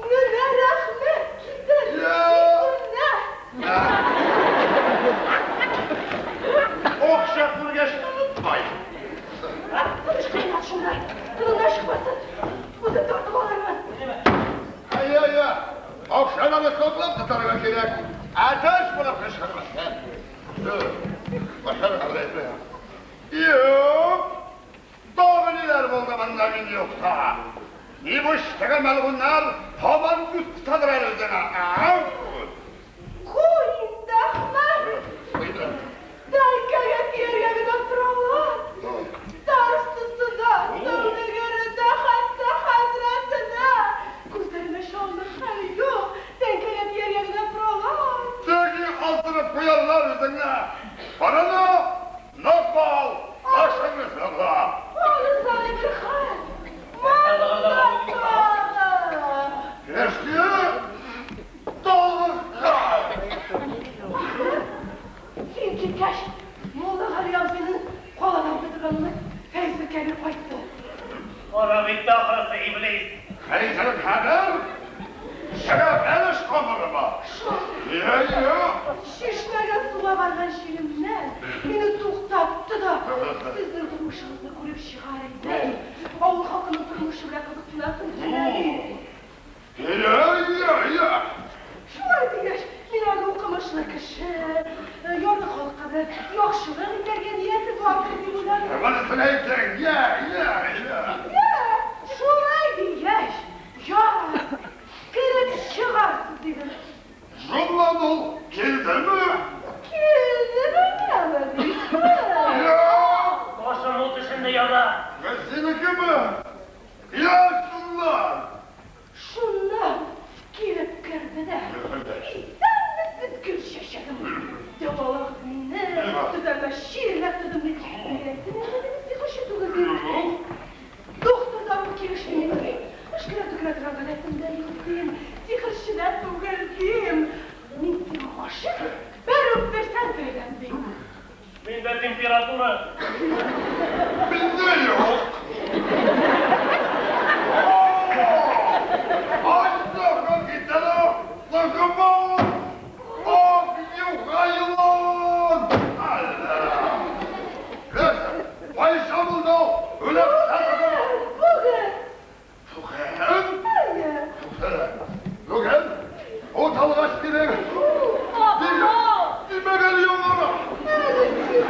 менә рәхмәт китер. Исемдә. Акча күргәч онытмай. Тыныч кына ят шунда. Тыныңнан чыкмасын. Үзем тартып алырмын. Әйе, әйе. Акчаны саклап тотарга кирәк. Әтәч булып кычкырмасын. Юк. Тагы ниләр булды монда мин юкта? Нибуч теге мәлгуннар һаман күз кысадыр әле үзеңә. Куй инде, Әхмәт. Тәңкәгә тияргә генә торалар. Старостасы да, сәүдәгәре дә, хәтта хәзрәте дә. Күзләренә чалыныр хәл юк. Тәңкәгә тияргә генә торалар. Теге алдырып куярлар үзеңне. Караны, нык бал, башыңны сакла. Анысы әле бер хәл. Монда тагы. Кешне талыкка. Син киткәч, Муллагали абзыйның каладан кайтырганны Фәйзел Кәбир кайтты. Кара бит ахрысы, иблис. Фәйзел Кәбир? Чыга бәлеш камырыма. Шул. Йә, йә. Чишмәгә суга барган җиремнән мине туктатты да, сезнең тормышыгызны күреп чыгар иде. Авыл халкының тормышы белән кызыксынасым килә ди. Йә, йә, йә. Шулай дигәч, мин аны укымышлы кеше, ярлы халыкка белән яхшылык итәргә нияте бардыр дип уйладым. Монысын әйтсәң, йә, йә, йә. Йә, шулай дигәч, ярар, кереп чыгарсыз дидем. Шуннан ул килдеме? Килдеме әле дисең? Юк. Башым ут эчендә яна. Синекеме? Йә, шуннан. Шуннан килеп керде дә. Исәнмесез, гөл чәчәгем. Дәвалагыз мине, төзәлмәс чирләп тудым дип. Мин әйттем инде, мин сихерче түгел дим. Доктор да бу килешми миңа дим. Өшкерә төкерә торган гадәтем дә юк дим. Сихерче дә түгел дим. Мин сиңа гашыйк, бер үптерсәң тереләм дим. Миндә температура. Миндә юк. Ай, китәле, лыгымын, ак юха елан. Кайчан булды ул? Үлеп сатыгы. Бүген. Бүген? Әйе. Бүген? Ут алгач кирәк. Абау! Димәгән юк аны. Әле син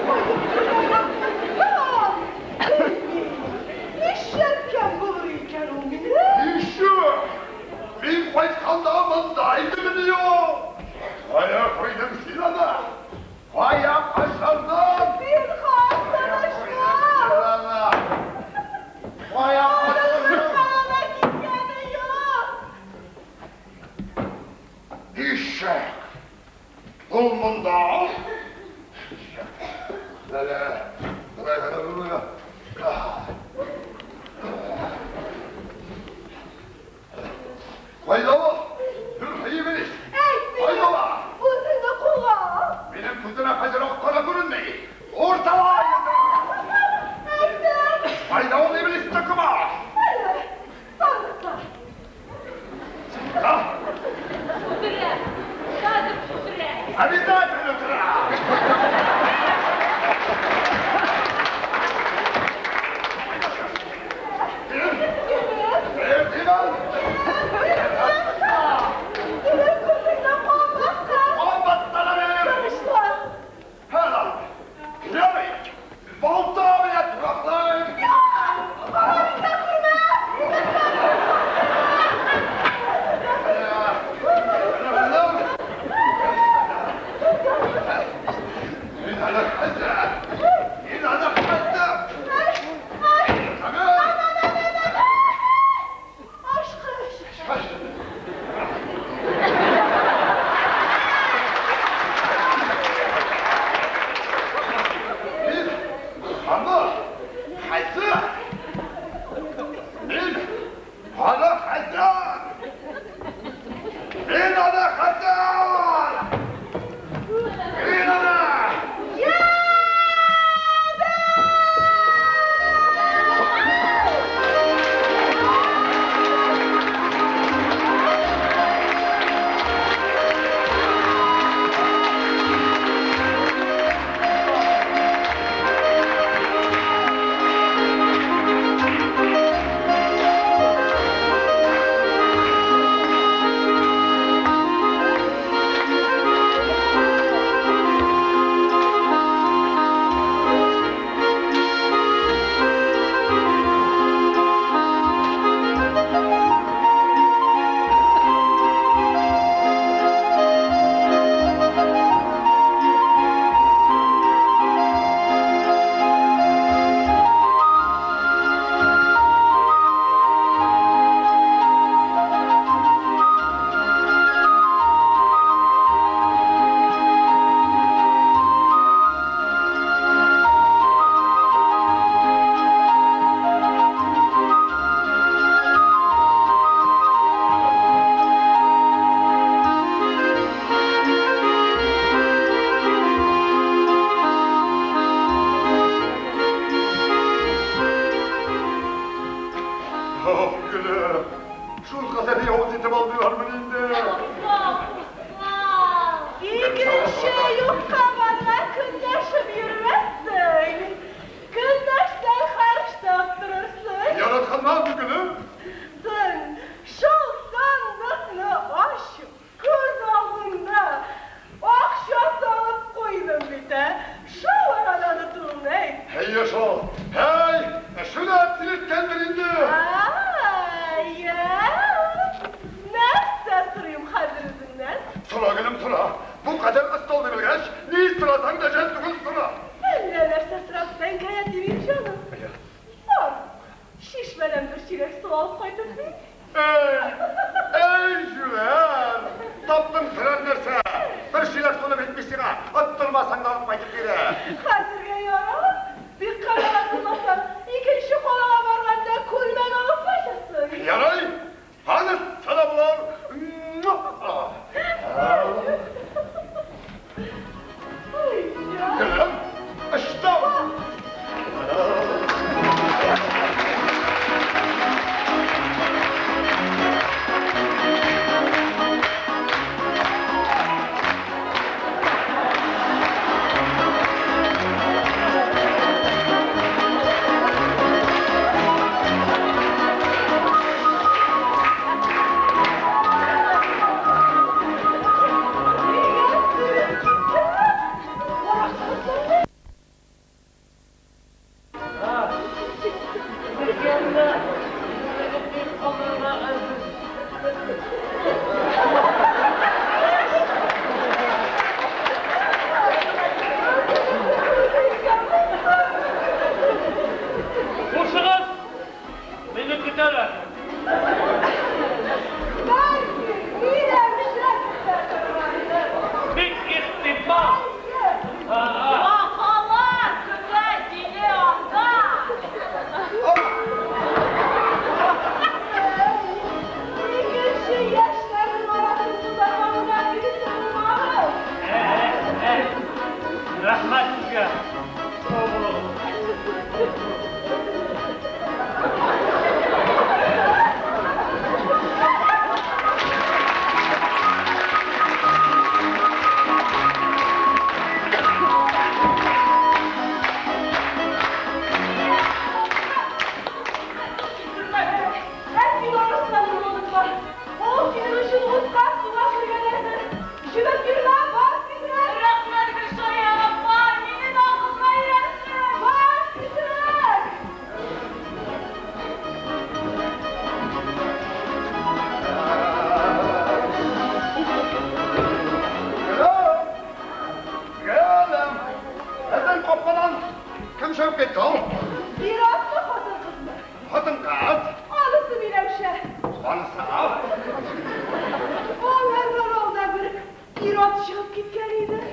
Ул монда. Кайда ул? Ибlis! Кайда ул? Үзеңне кулга ал! Минем күземә хәзер ак кара күренми. Урталай! Әйтәм! Кайда ул ибlis токымы? Әле, сандыкта. А? Үтерә! Хәзер үтерә! Обязательно үтерә! Иван! Синең күзеңне калмаска! Калмаска минем! Тынычлан! Һәлә! Ярый! Балта белән тураклыйм! Бара бит күрмә! Мин аны хәзер! Мин аны хәзер! Ашкыш! Мин аны хәзер! Мин аны хәзер! Мин аны хәзер! Мин аны! Ах, гөлем! Шул кадәр явыз итеп алдылармы инде? Усал, усал! Икенче юкка барга көнләшеп йөрмәссең. Көнләшсәң хәрш таптырырсың. Яратканнан гөлем! Соң, шул сандыкны ачып, күз алдыңда акча салып куйдым бит, ә? Шул арада онытуыңны әйт. Әйе шул! Һәй! Шуны тиреткәндер инде! Ай, я! Нәрсә сорыйм хәзер үзеңнән? Сора, гөлем, сора! Бу кадәр осталны белгәч, ни сорасаң да жәл түгел сора! Әллә нәрсә сорап тәңкәгә тимим, җаным. Бар, чишмәдән бер чиләк су алып кайтып бир. Эй! Эй, җүләр! Таптым сорар нәрсә! Бер чиләк суны бит мин сиңа, оттырмасаң да алып кайтып бирәм. Хәзергә ярар. Бик канәгать булмасаң, икенче калага барганда күлмәк алып кайтырсың. Ярый! Анысы да булыр! Ой, җан. Гөлем, очтым!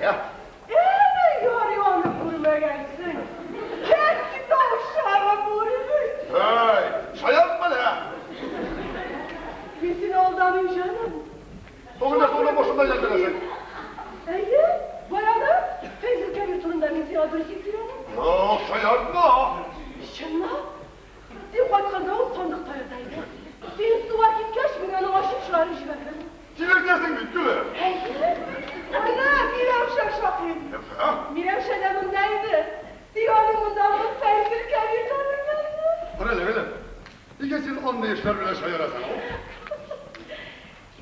ә? Әнә ярый аны күрмәгәнсең. Кәкки тавышлары булыр бит. Һәй, шаяртма әле, ә? Мин сине алдамыйм, җаным. Бүген дә шуның башында әйләндерәсең. Әйе, баягы Фәйзелкәбир турында мин сиңа дөрес итеп сөйләдем. Юк, шаяртма. Чынлап? Син кайтканда ул сандыкта ята иде. Син суга киткәч, мин аны ачып чыгарып җибәрдем. Тилертәсең бит, Гөлем. Әйе. Әнә, Миләүшә шакый. Миләүшә дә монда иде. Тик аның мондалыгын Фәйзелкәбир танымады. Кара әле, Гөлем. Нигә син андый эшләр белән шаярасың?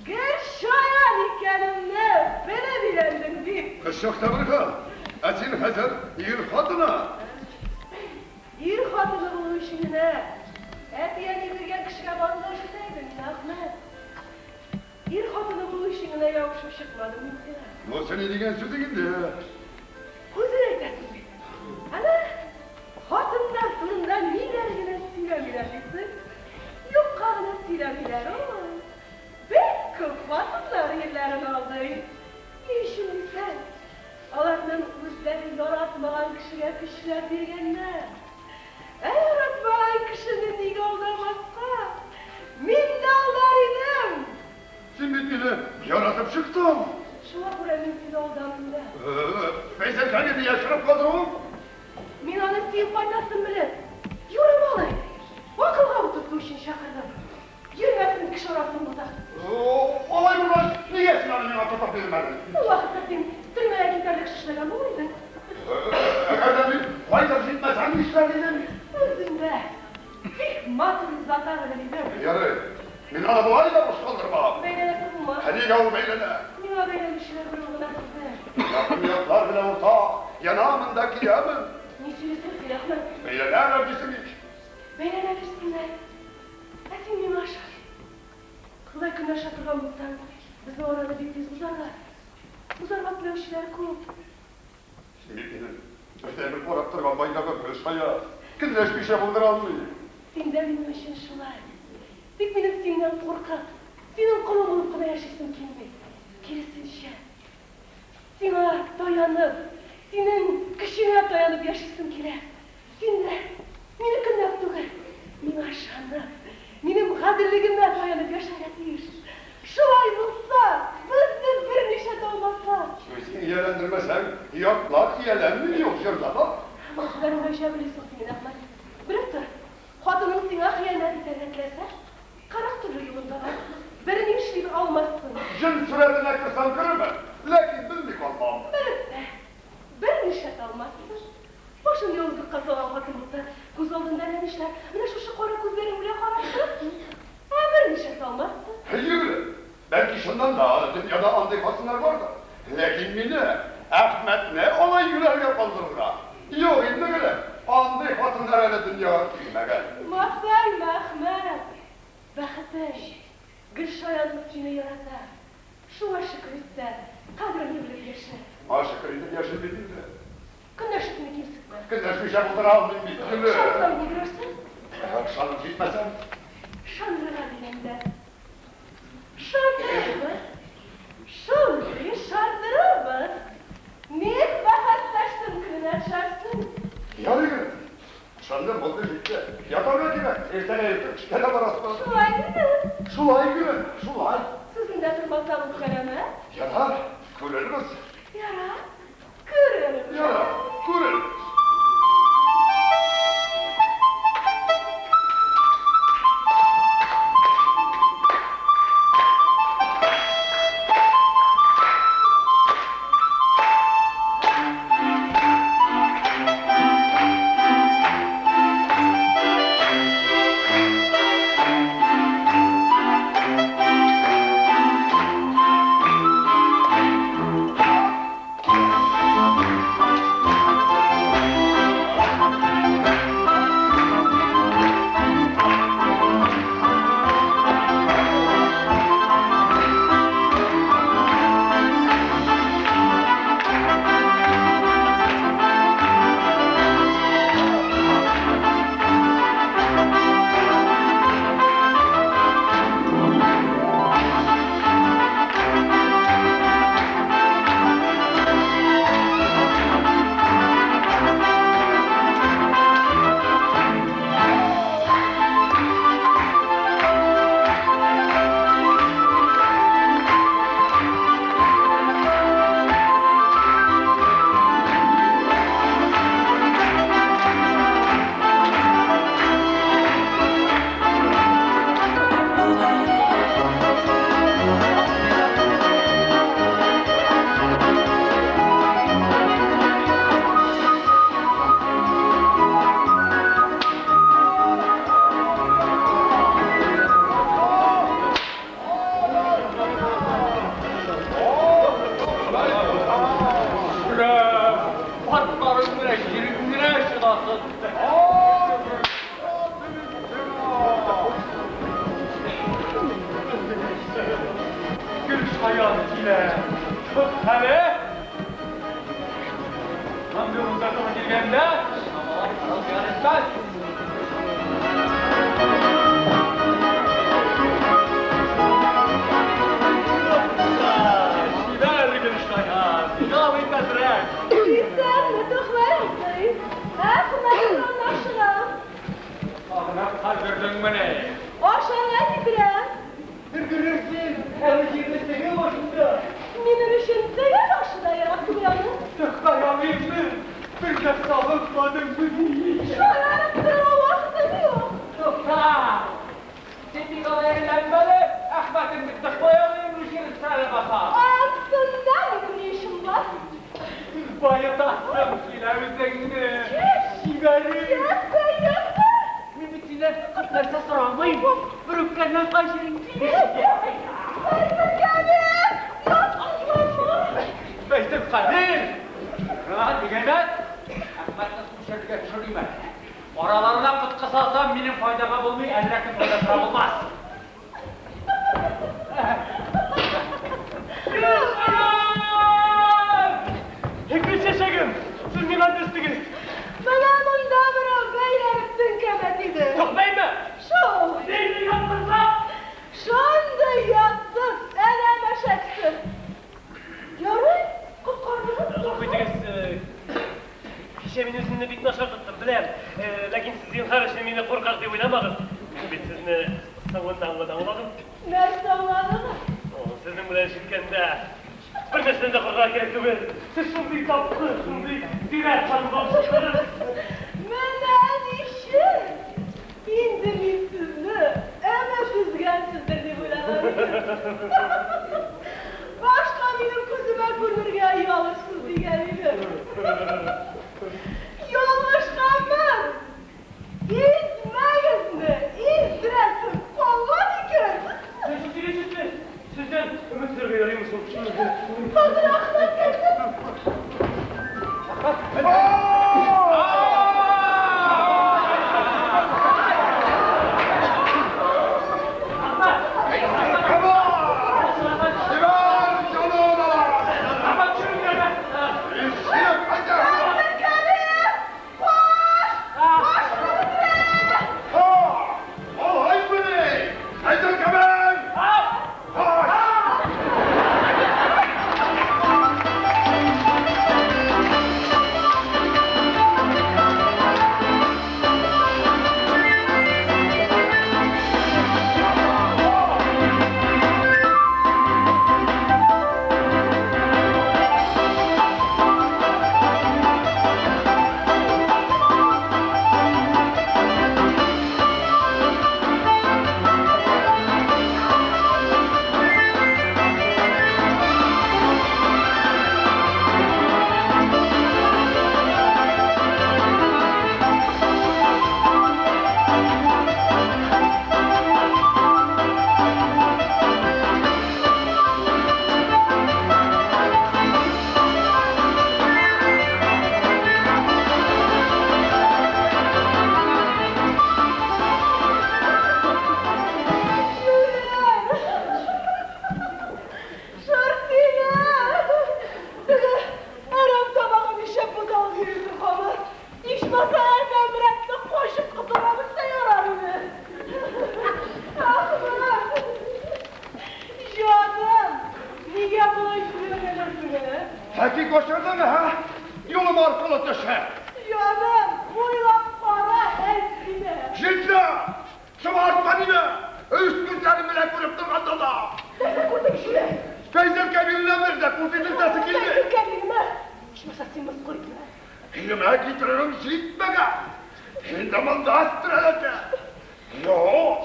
Гел шаян икәнемне белеп өйләндең бит. Кыз чакта бер хәл. Ә син хәзер ир хатыны. Ир хатыны булу өчен генә әти-әни биргән кешегә бару да җитә иде миңа, Әхмәт. Ир хатыны булу өчен генә ябышып чыкмадым мин сиңа. Монысы ни дигән сүзең инде? Үзең әйтәсең бит. Әнә, хатыннар турында ниләр генә сөйләмиләр дисең. Юкка гына сөйләмиләр ул. Бик күп хатыннар ирләрен алдый. Ни өчен дисәң, аларның үзләре яратмаган кешегә көчләп биргәннәр. Ә яратмаган кешене нигә алдамаска? Мин дә алдар идем! Син бит мине яратып чыктың. Шуңа күрә мин сине алдамыйм да. Фәйзелкәне яшереп калдыруың? Мин аны син кайтасын белеп, юрамалый, акылга утырту өчен чакырдым. Йөрмәсен кеше арасын боза. Алай булгач, нигә син аны миңа тотып бирмәдең? Ул вакытта син төрмәгә китәрлек эшләгән булыр идең. Әгәр дә мин кайтып җитмәсәм, нишләр идең? Үзең дә бик матур зата белер идең. Ярый, мин аны болай да буш калдырмам. Бәйләнәсе булма. Ә нигә ул бәйләнә? Миңа бәйләнүчеләр берүк гына түгел. Якын ятлар белән уртак, янамын да киямен. Ни сөйлисең син, Әхмәт? Бәйләнәләр дисең ич. Бәйләнә бирсеннәр. Ә син миңа ышан. Шулай көнләшә торган булсаң, безнең араны бик тиз бозарлар. Бозарга теләүчеләр күп. Син бит минем бердәнбер карап торган байлыгым, Гөлшая. Көнләшмичә булдыра алмыйм. Син дә минем өчен шулай. Тик минем синнән куркып, синең колың булып кына яшисем килми. Киресенчә, сиңа таянып, синең көчеңә таянып яшисем килә. Син дә мине көнләп түгел, миңа ышанып, минем гаделлегемә таянып яшәргә тиеш. Шулай булса, безне берничә алмаслар. Үзең ияләндермәсәң, ятлар ияләнми, юк җырда да. Мәсьәләне гаҗәп беләсең син, Әхмәт. Белеп тор, хатының сиңа хыянәт итәргә теләсә, 40 төрле юлын табар. Берни эшли алмассың. Җен сурәтенә керсәм керермен, ләкин белми калмам. Белеп тә, берничә алмассың. Башын явызлыкка салган хатын булса, күз алдында әллә нишләр. Менә шушы кара күзләрең белән карап торырсың. Ә берничә алмассың. Әйе, бәлки чыннан да дөньяда андый хатыннар бардыр. Ләкин мине, Әхмәтне алай юләргә калдырырга. Юк инде, Гөлем, андый хатыннар әле дөньяга килмәгән. Масайма, Әхмәт. Бәхетең, Гөлшаяның сине ярата. Шуңа шөкер ит тә, кадереңне белеп яшә. Моңа шөкер итеп яшим бит инде. Көнләшепме кимсетмә. Көнләшмичә булдыра алмыйм бит, Гөлем. Ышансаң ни күрерсең? Ышанып җитмәсәм? Ышандырырга дигәндә. Ышандырырбыз. Шундый ышандырырбыз. Ник бәхәсләштең көненә төшәрсең. Ярый, Гөлем. Ышандым, булды, җитте. Ятарга кирәк. Иртәгә иртүк эшкә дә барасы бар. Шулай димме? Шулай, Гөлем, шулай. Сүзеңдә тормасаң үпкәләмә. Ярар, күрербез. Ярар, күрербез. Ярар, күрербез. Андый озатып килгәндә, чамалап карау зыян итмәс. Чибәр Гөлшаян, ялый хәзрәт. Исәнме, Төхвәй абзый. Әхмәт урамнашыгам. Сагынып хәзердеңмени? Ашарга китерәм. Өлгерерсең, әле җирне теге башында. Минем өчен теге башы да ерак түгел аның. Төхвәй абыйны бер дә сагынмадыңмыни? Шаярып торырга вакытым юк. Тукта! Син бик алай эреләнмә әле, Әхмәтең бит Төхвәй абыеңны җиренсә ләбаса. Астында минем ни эшем бар? Баетасым килә үзеңне. Чибәрем. Ятма, ятма. Мин бит синнән күп нәрсә сорамыйм. Бер үпкәннән кай җирең Фәйзелкәбир! Ятсызланма. Фәйзелкадир! Рәхәт дигәннән, Әхмәтне су эчәргә төшерим әле. Араларына коткы салсам, минем файдага булмый, әллә кем файдасына булмас. Гөл чәчәгем, сез миңа дәштегез. Менә монда берәү бәйләнеп теңкәмә тиде. Тукмаймы? Шул. Нинди ятсызлык? Шундый ятсыз, адәм әшәкесе. Ярый, коткардыгыз. Гафу итегез, кичә мин үземне бик начар тоттым, беләм. Ләкин сез зинһар өчен мине куркак дип уйламагыз. Мин бит сезне соңыннан гына аңладым. Нәрсә аңладыгыз? Сезнең белән эш иткәндә бер нәрсәдән дә куркырга кирәк түгел. Сез шундый тапкыр, шундый зирәк ханым булып чыктыгыз. Менә ничек! Инде мин сезне өмет өзгәнсездер дип уйлаган идем. Башка минем күземә күренергә оялырсыз дигән идем. Ялгышканмын! Измәгезне, издерәсем калган икән. Нәрсә сөйлисез сез? Сездән өмет өзәргә ярыймы соң? Хәзер Әхмәт килде. Чибәр җаным алар! Әхмәт, төшерегез әле. Ишек кайда? Фәйзелкәбир! Кош! Башны бетерә! Ха! Алаймыни? Фәйзелкәбир! Кош! Шартиләр! Теге әрәм тамагы нишләп буталып йөрисең һаман? Ичмаса адәм рәтле качып котыла белсә ярар иде. Әхмәт! Җаным! Нигә болай җибәргәнсең, ә? Хәки кошырдыңы, ха? Юлым аркылы төшә. Җаным, уйлап кара, әйт мине. Җитте! Шомартма мине! Үз күзләрем белән күреп торганда да! Нәрсә күрдең, җүләр? Фәйзелкәбирне бер дә күз итәсе килде. Фәйзелкәбирме? Ичмаса син мыскыл итмә. Илемә китеререм җитмәгән. Инде монда өстерәләтә. Юк,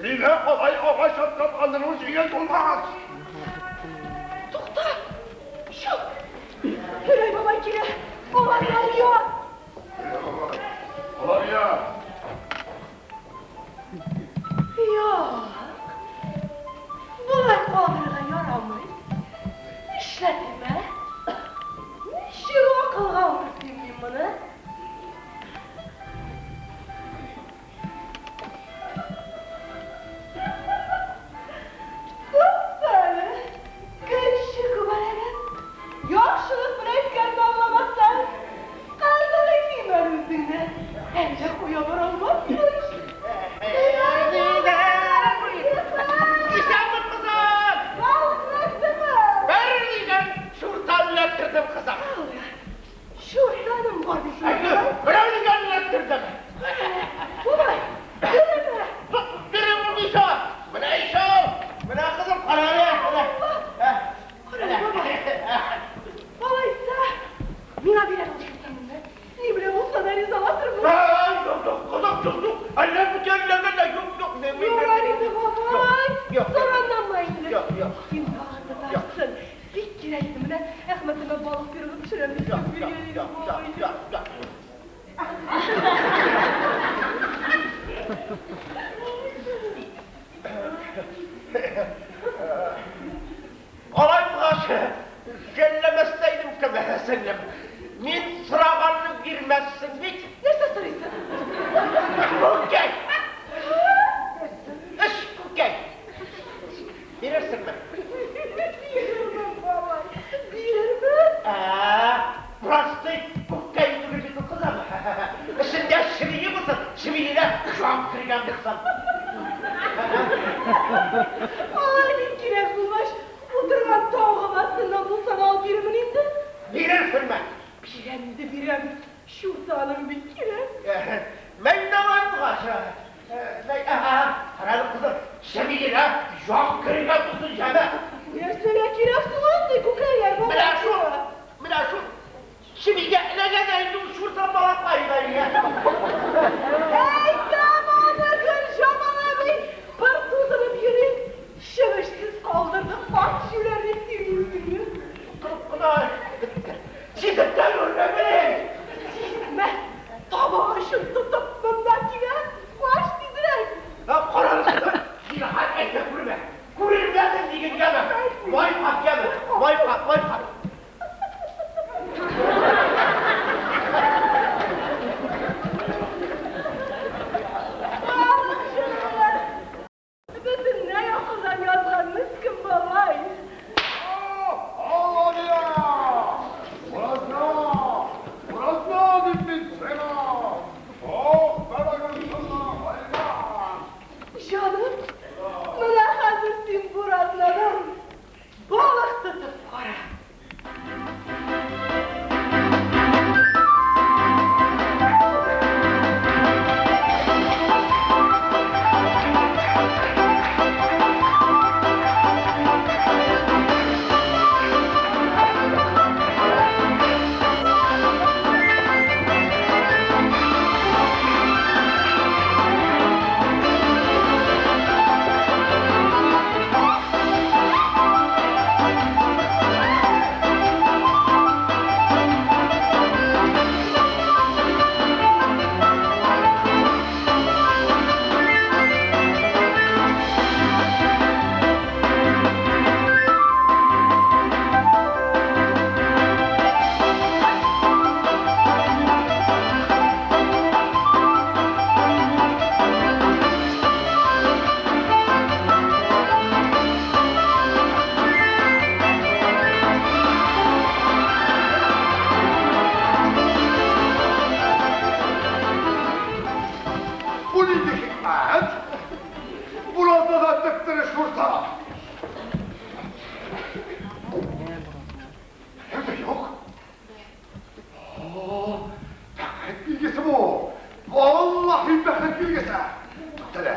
мине алай агач атлап калдыру җиңел булмас. Тукта! Чү! Гәрәй бабай килә. Аларга ят! Алар я. Юк. Болай калдырырга ярамый. Нишләтим, ә? Ничек акылга утыртыйм мин моны? Тукта әле, көнче күбәләгем. Яхшылык белән әйткәнне аңламасаң, Миңа бирә ул шуртанны. Ни белән булса да ризалатырмын. Юк, юк, кызым, юк, юк. Әллә бүтәнләгән дә юк, юк. Ярар инде, бабай. Юк. Саранланма инде. Юк, юк. Син тагын тотарсың. Бик кирәк иде менә. Әхмәтемә балык пирогы пешерәм дип Юк, сүз юк, биргән идем, юк, бабай. юк, юк. Алай булгач, жәлләмәс тә идем кем, сеңлем. Мин сораганны бирмәссең бит. Нәрсә сорыйсың? Күкәй! Өч күкәй! Бирерсеңме? Бирермен, бабай. Бирермен. Ә, простый күкәй түгел бит ул, кызым. Эчендә чебие булсын, чебиенә җан кергән булсын. Алай бик кирәк булгач, утырган тавыгым астыннан булса да алып бирермен инде. Бирерсеңме? Бирәм инде, бирәм. Чуртаным бик кирәк. Мин дә алай булгач. Карагыз, кызым, чебиенә җан кергән булсын, җәме. Нәрсәгә кирәк соң андый күкәйләр, бабай? Менә шул, менә шул. Чебигә эләгә дә инде ул чуртан балакай да. Әйтәм аны, Гөлҗамал әби! Бер тузынып йөри, чебешсез калдырдык, ат җүләр дип тирги үзеңне. Кырып кына сизеп тә күрмәмен. Сизмәс, табак өчен тотып монда килә. Кач тизрәк. Карагыз, кызым, зинһар әйтә күрмә. Күренмәдем дигәнгәме? Май кап яме, май кап, май кап. Ах, җаналар! Бөтенләй акылдан язган мескен бабай. Аллалия! Буразна! Буразна дип мин сиңа! Ох, бәрәгән сиңа, хайран! Җаным, менә хәзер син буразнадан балык тотып кара. Bu neydi hikmet? Burazna da tıptırı şurta. Nerede yok? Aa, Bəxət bilgisi bu. Vallahi bəxət bilgisi. Tele,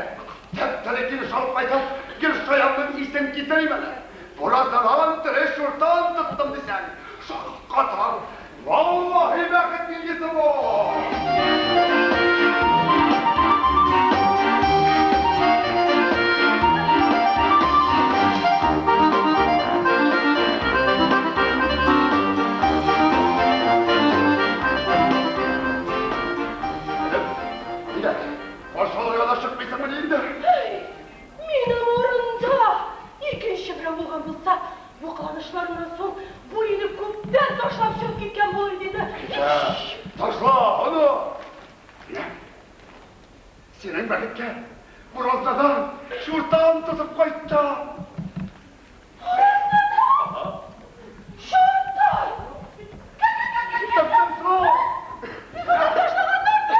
teptele giriş alıp kaytan, giriş ayağımdan iyisen giderim hele. Borazdan tere şurtan tuttum desen. Şakkatar. Vallahi bəxət bilgisi bu. Bir dakika. Aşağıya da çıkmaysa mı indir? Минем урында икенче берәү булган булса, бу кыланышларыннан соң бу өйне күптән ташлап чыгып киткән булыр иде инде. Taşla onu. Senin бәхеткә буразнадан чуртан тотып кайтты. Чуртан! Таптым соң. Ташлаганнар!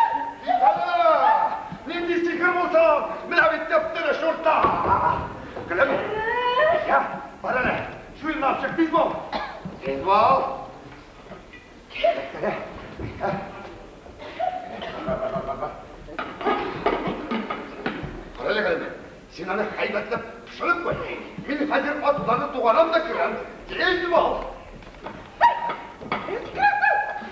Нинди сихер булса, менә бит тәптере чуртан. Көлем. Я, бар әле. Шу юлны алып чык, тиз бул. Тиз бул. Кара әле, көлем. Син аны һәйбәтләп пешереп куй. Мин хәзер атларны тугарам да керәм. Тиз бул. Сикерәсең!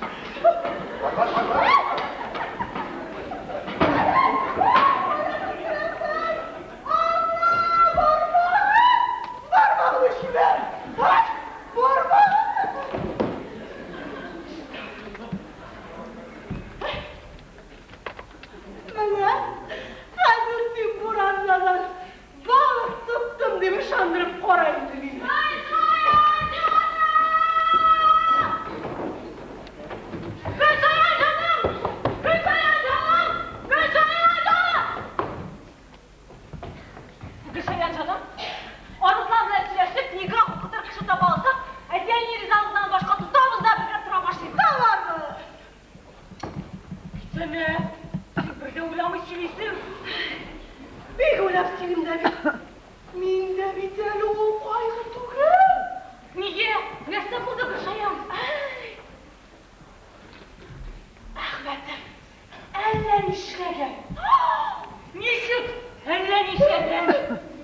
Әллә син бер дә уйламый сөйлисең? Бик уйлап сөйлим дә бит. Миндә бит әле ул кайгы түгел. Нигә? Нәрсә булды, Гөлшаян? Әхмәтем әллә нишләгән. Ничек? Әллә нишләгән?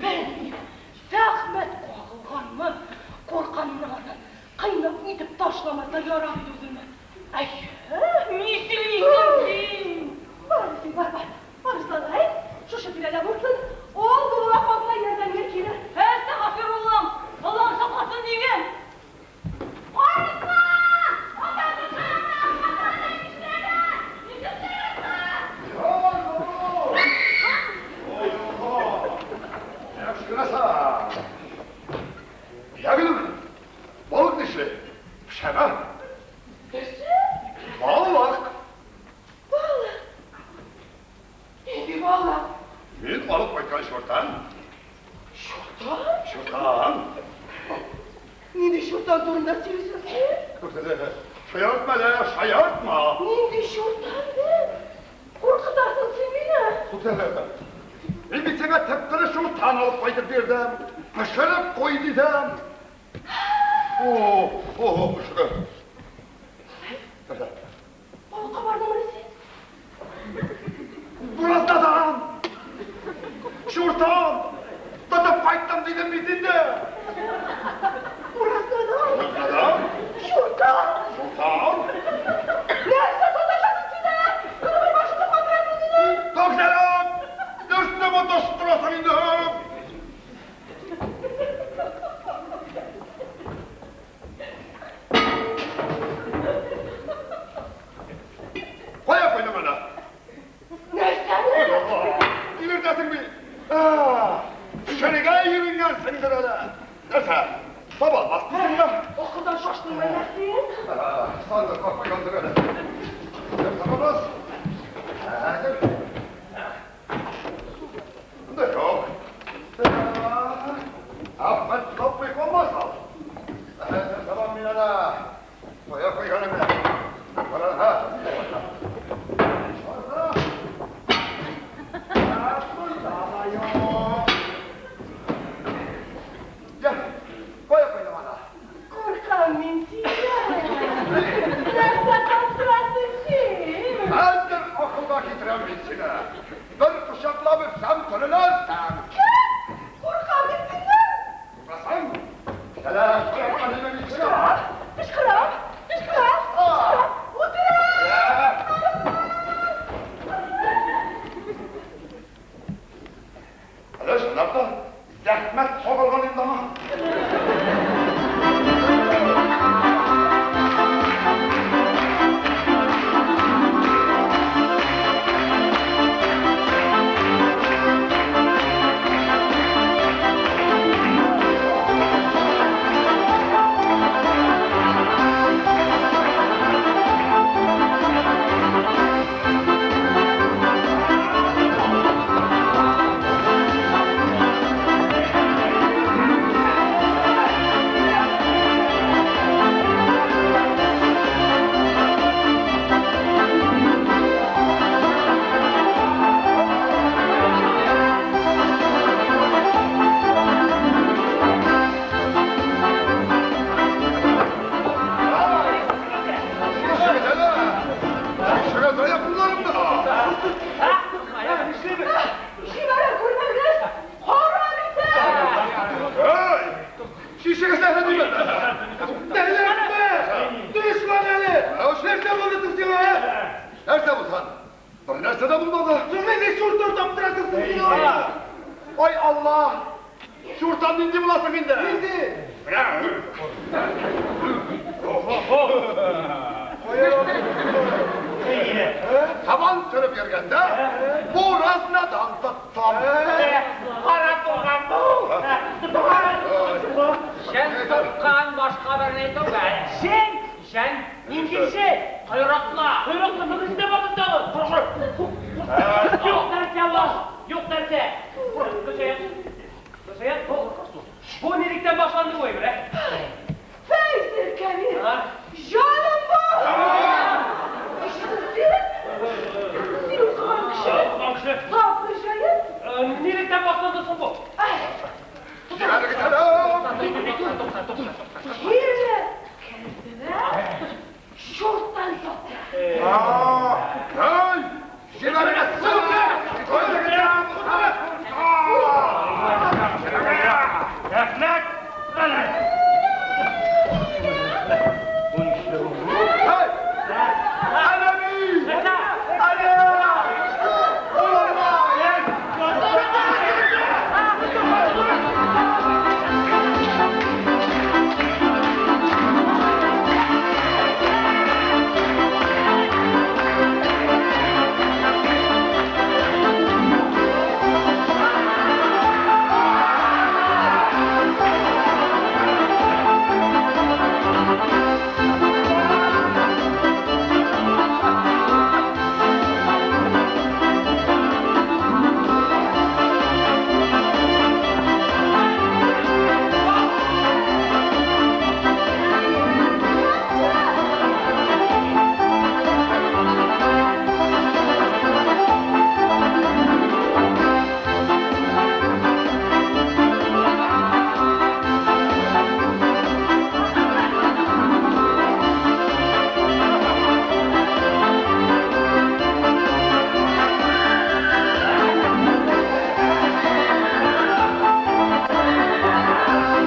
Белмим. Зәхмәт кагылганмы? Куркам мин аңардан. Кыйнап нитеп ташламаса ярар иде үземне. Әй, Ни сөйлисең син? Бар син, бар, бар. Арысланга әйт, шушы тирәдә булсын. Ул булуга калса ярдәмгә килер. Әстәгъфируллаһ! Аллаһ сакласын диген. Арыслан! Ата Гөлшаянны Әхмәт әллә нишләгән? Ничек сөйлисең? Я гөлем, балык нишли? Пешәме? Балык. Балык. Нинди балык? Мин алып кайткан чуртан. Чуртан? Чуртан. Нинди чуртан турында сөйлисең син? Шаяртма әле, шаяртма. Нинди чуртан дип? Куркытасың син мине. Мин бит сиңа тып-тере чуртан алып кайтып бирдем. Пешереп куй дидем. О, о, пешереп. Балыкка бардың син? Буразнадан! Чуртан! Тотып кайттым дидем бит инде. Буразнадан? Буразнадан? Чуртан! Чуртан? Нәрсә саташасың син әле? Көне башыңны катырасың мине. Туксалам! Нәрсә маташып торасың инде? Кая куйдың аны? Нәрсәне? Йөртәсең бит. Пешерергә йөргәнсеңдер әле. Нәрсә? Таба алмас дисеңме? Акылдан шаштыңмы әллә син? Сандыкка куйгандыр әле. Нәрсә булмас? Хәзер. Монда юк. Әхмәт тапмый калмас ал. Табам мин аны. Кая куйганыңны? Кара, ха. Я, кая куйдым аны? Куркам мин синнән. Нәрсә таптырасың син? Хәзер акылга китерәм мин сине. Бер кочаклап үпсәм терелерсең. Кем? Куркам мин синнән. Куркасың? Әле шаяртма димә мин сиңа. Кычкырам, кычкырам, кычкырам. Үтерәм! Әле чынлап та зәхмәт кагылган инде аңа. Шишегез әле кулларымда. Җибәрә күрмәгез! Кара бит! Эй! Шишегез әле димен. Дәләтмә! Дошман әле! Нәрсә булды соң сиңа, ә? Нәрсә булсын? Бер нәрсә дә булмады. Соң нинди чуртан таптырасың син миңа? Ай Алла! Чуртан нинди буласың инде? Нинди? Менә. Табан сөреп йөргәндә буразнадан тоттым. Кара туган бу! Җен тоткан башка берни түгел. Җен? Җен. Нинди җен? Койрыклы. Койрыклы мөгездә бар тагын. Юк нәрсә ул. Юк нәрсә. Гөлшаян. Гөлшаян, бу нилектән башланды бу әйбер, ә? Фәйзел Кәбир! А? Җаным бу! Ишетәсең син? Һәй! Җибәрегез! Рәхмәт!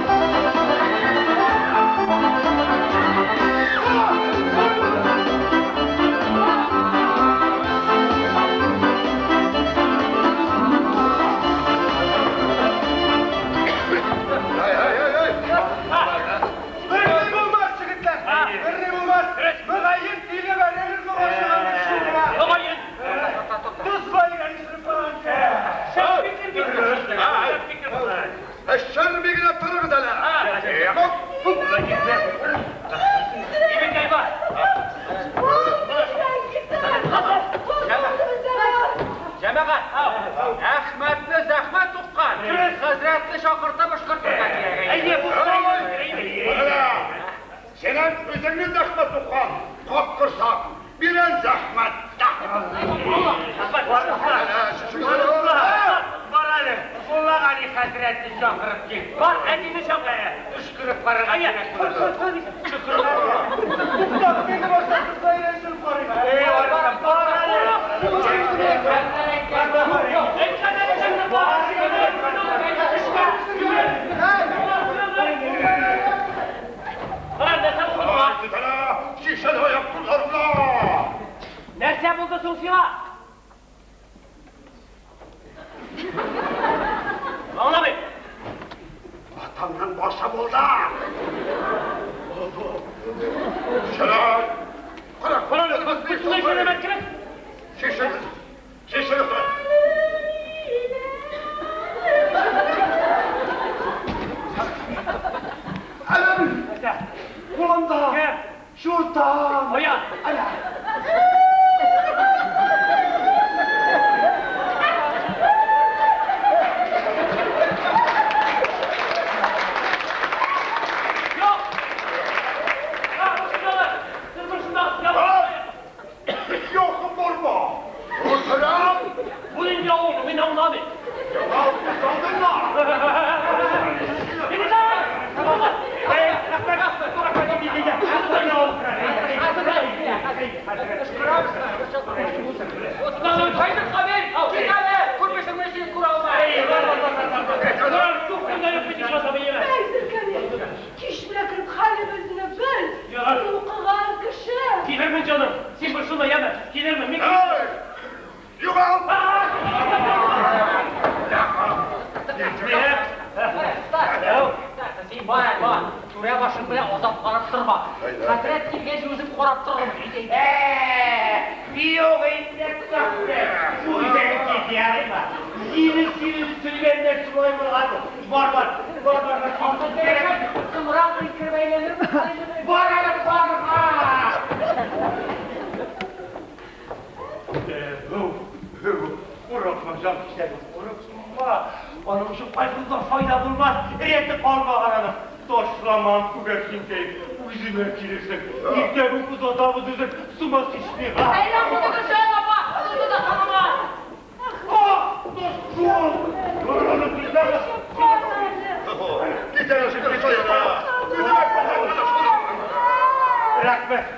Рәхмәт.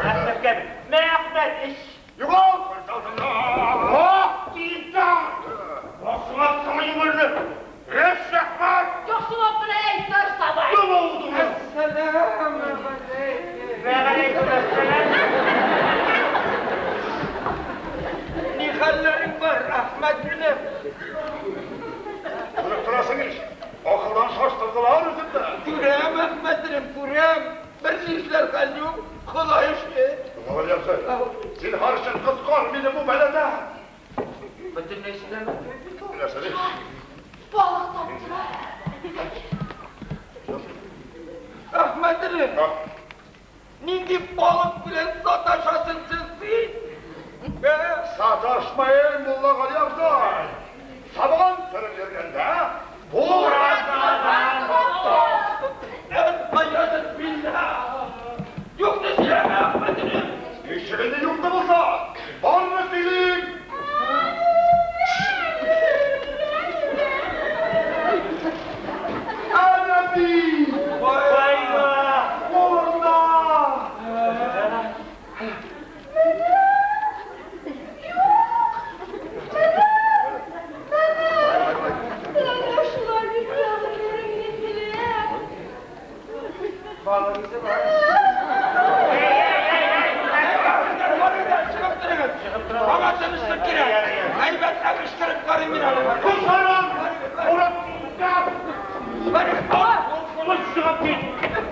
Әхмәткә. Мә, Әхмәт, эч. Югал! Күз алдымнан! Ах, тинтәк! Башыңа сыңа! Эш, Әхмәт! Яхшылап кына әйт, сабай. Йом авызыңны! Әссәләмү галәйкүм. Вәгаләйкүм әссәлам. Ни хәлләрең бар, Әхмәт минем? Күреп торасың ич, акылдан шаштырдылар үземне. Күрәм, Әхмәт энем, күрәм. Бер нишләр хәл юк, Ходай эше. Мулла абзый, зинһар өчен коткар мине бу бәладән. Бөтенләй сәламәт түгел бит ул. Нәрсә ди? Балык таптылар. Әхмәт энем, нинди балык белән саташасың син? Ә? Саташмайын, Муллагали абзый. Сабан сөреп йөргәндә, буразнадан Әлбаязын билла. Юкны сөйләмә, Әхмәт энем. Ишегеңне юк та булса, барны сөйлим. Әнә бит! Вайга! Кулында! Менә шулай бик бәгырьләрем мин беләм. Балык исе бар. Чыгып торыгыз. Аңа тынычлык кирәк. Әйбәтләп өшкереп карыйм мин аны. Кыз харам! Урап Бар, Кыз чыгып кит.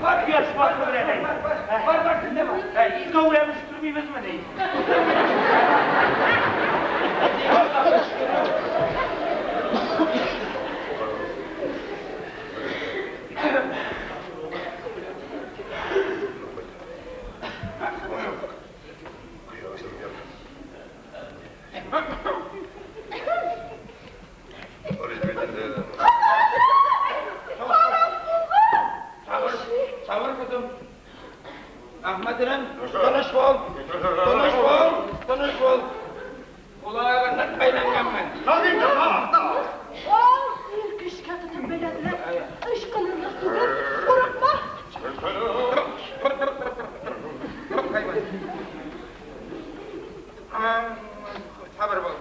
бар, Кояш башы белән. бар, бар, син дә бар. Икәүләп өшкермибезмени? Сабыр, сабыр кызым. Әхмәт энем, тыныч бул. Тыныч бул, тыныч бул. Кулага нык бәйләнгәнмен. Ал, син көчкә тотып бәйләделәр. Ычкынырлык түгел, курыкма. Хайван. Сабыр бул.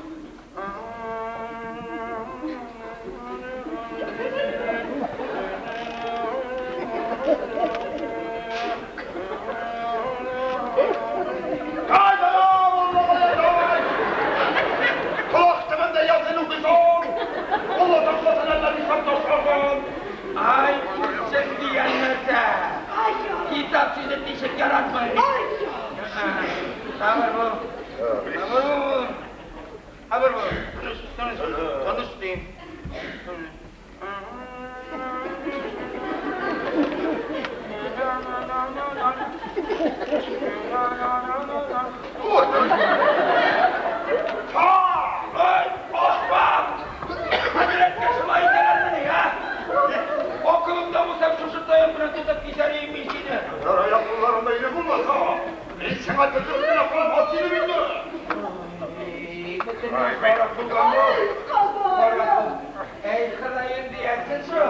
Колак төбендә язын укыйсың! Кулы ташласын әллә нишләп ташлаган! Ай, күрсен дигән нәрсә. Ай, я. Китап сүзен ничек яратмый. Ай, я. Сабыр бул. Сабыр бул. Сабыр бул. Тыныч, тыныч, тыныч дим. Ай, Osman! Хәзрәткә шулай итәләрмени, а? Акылымда булса, шушы таяк белән тотып кисәр идем мин сине. Аякларында иле булмаса, мин сиңа төкереп кенә калмас идем инде. Бөтенләй харап булган бу. Харап бул. Әй, Ходаем диярсең шул.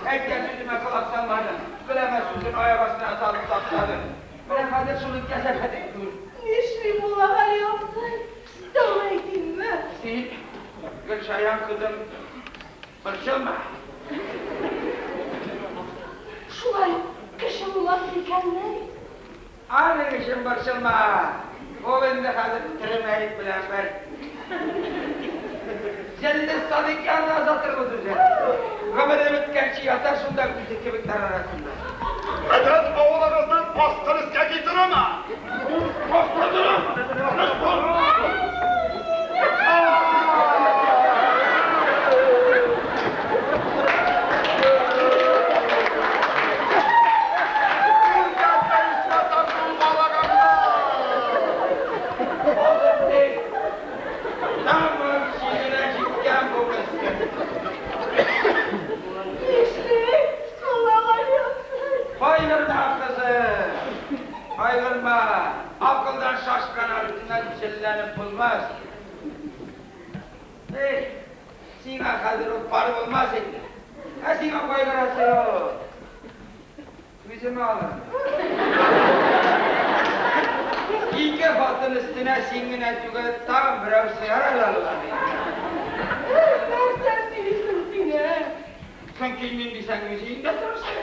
Әйткән сүземә колак салмадың. Беләмә сүзен аяк астына салып таптадың. Менә хәзер шуның кәсәфәтен күр. Нишли Муллагали абзый? Тыңла әйтимме? Син, Гөлшаян кызым, борчылма. Шулай кеше буласы икәнме? Аның өчен борчылма. Ул инде хәзер тере мәет белән бер. Җәлле Садыйк янына озатырбыз үзен. Гомере беткәнче ята шунда үзе кебекләр арасында. Бөтен авылыгызның астын өскә китерәме? Тыныч бул! Балык ди. Тамам чигенә җиткән бу мескен. Нишли Муллагали абзый? Кайгырма, кызым. Кайгырма. Акылдан шашкан артыннан җилләнеп булмас. Эй, сиңа хәзер ул пар булмас инде. Ә сиңа кайгырасы юк. Үземә алырмын. Өстенә син генә түгел, тагын берәү сыяр әле алла. Нәрсә сөйлисең син, ә? Соң килмим дисәң, үз өеңдә торырсың.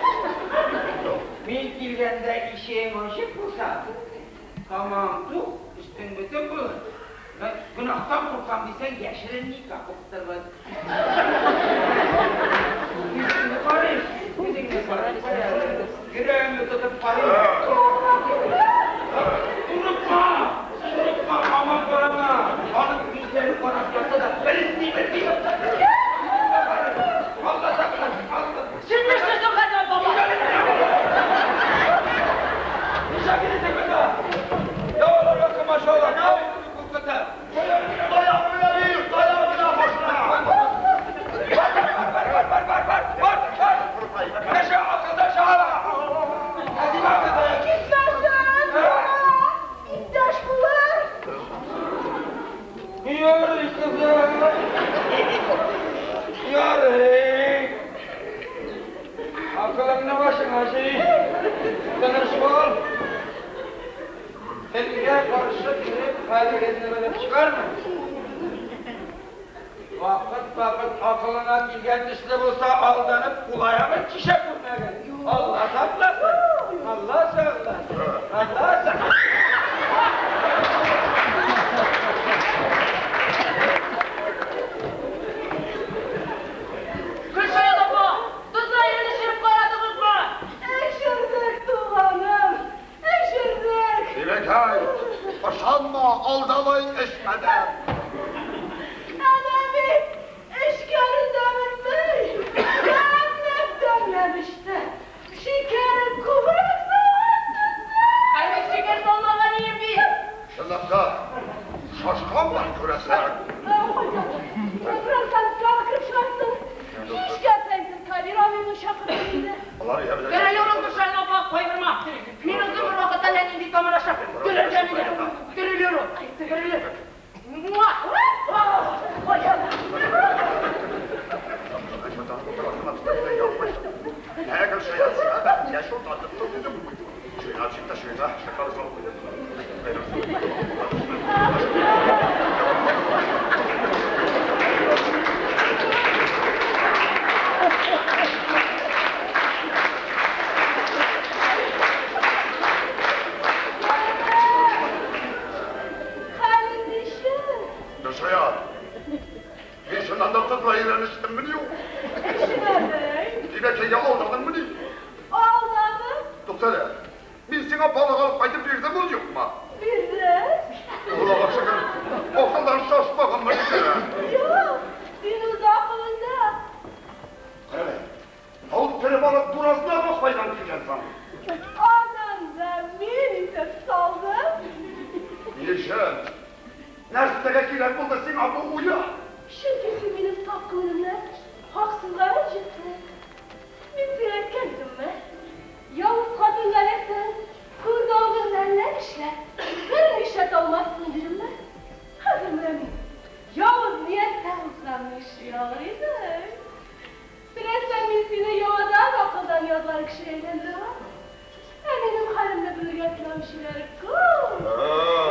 Мин килгәндә ишегең ачык булса, тамагың тук, өстең бөтен булыр. Гөнаһтан куркам дисәң, яшерен никах укытырбыз. Үзеңне карыйм, үзеңне карыйм. Йөрәгеңне тотып карыйм. Курыкма! Курыкма, һаман карама. Аның күзләре карап ятса да, берни белми. Алла сакласын, Алла. Син нишлисең, хәзрәт баба? Нишләп киләсең монда? Даваларга комачаулар, куркыта. Таягы белән бир, таягы белән башына. Бар, бар, бар, бар, бар, бар, бар. Кеше акылдан чыгара. Әзимә кызы. Китмәсәң, иптәш булыр. Ярый, кызым. Ярый. Акылыңны башыңа җый. Тыныч бул. Телгә каршы килеп, хәлегезне белеп чыгармын. Вакыт-вакыт акылыңа килгән төсле булса, алданып, кул-аягын чишә күрмәгез. Алла сакласын. Алла сакласын. Алла сакласын. Гөлшая апа, тозлы әйрән эчереп карадыгызмы? Эчердек, туганым, эчердек. Тимекәй, ышанма, алдамый эчмәдем. Әнә бит, эчкәнен дә белми. Тәмләп тәмләп эчте. Шикәрен күбрәк салган төсле. Ә мин шикәр салмаган идем бит. Чынлап та, шашкан бар күрәсең. Бераздан тагы кереп чыгарсың. Кичкә Фәйзелкадир абыйны чакырдым инде. Алар я белә. Терелерем Гөлшая апа, кайгырма. Мин үзем бер вакытта әллә нинди тамыр ашап терелгән идем. Терелерем. Терелерем. Муа! Ne Gülşah'a sıra ben yaş oldu atıp dedim. Şöyle açık da şöyle şakalı salıp dedim. Хәлең ничек? Gülşah'a, bir şundan da tutma iğreniştim mi diyor. Эчмәдең. Demek ki aldadın mı diyor. Алдадым. Doktor, min seni balık alıp kaytıp birdim ol yok mu? Бирдем. Allah'a şükür, okuldan şaşmağım mı diyor. Юк, син үз акылыңда. Kare, alıp tele balık burasına bak faydan sen. Аннан да мин итеп салдым. Yeşil, нәрсәгә кирәк булды сиңа бу уя? Чөнки син минем саф күңелемне хаксызга рәнҗеттең. Мин сиңа әйткән идемме? Явыз хатынга эләксәң, күз алдыңда әллә нишләп, берни эшләтә алмассың дидемме? Хәзер менә мин явыз нияттә булсам нишли алыр идем? Теләсәң, мин сине яңадан акылдан язган кешегә әйләндерә алам. Ә минем хәлемне белергә теләүчеләр күп.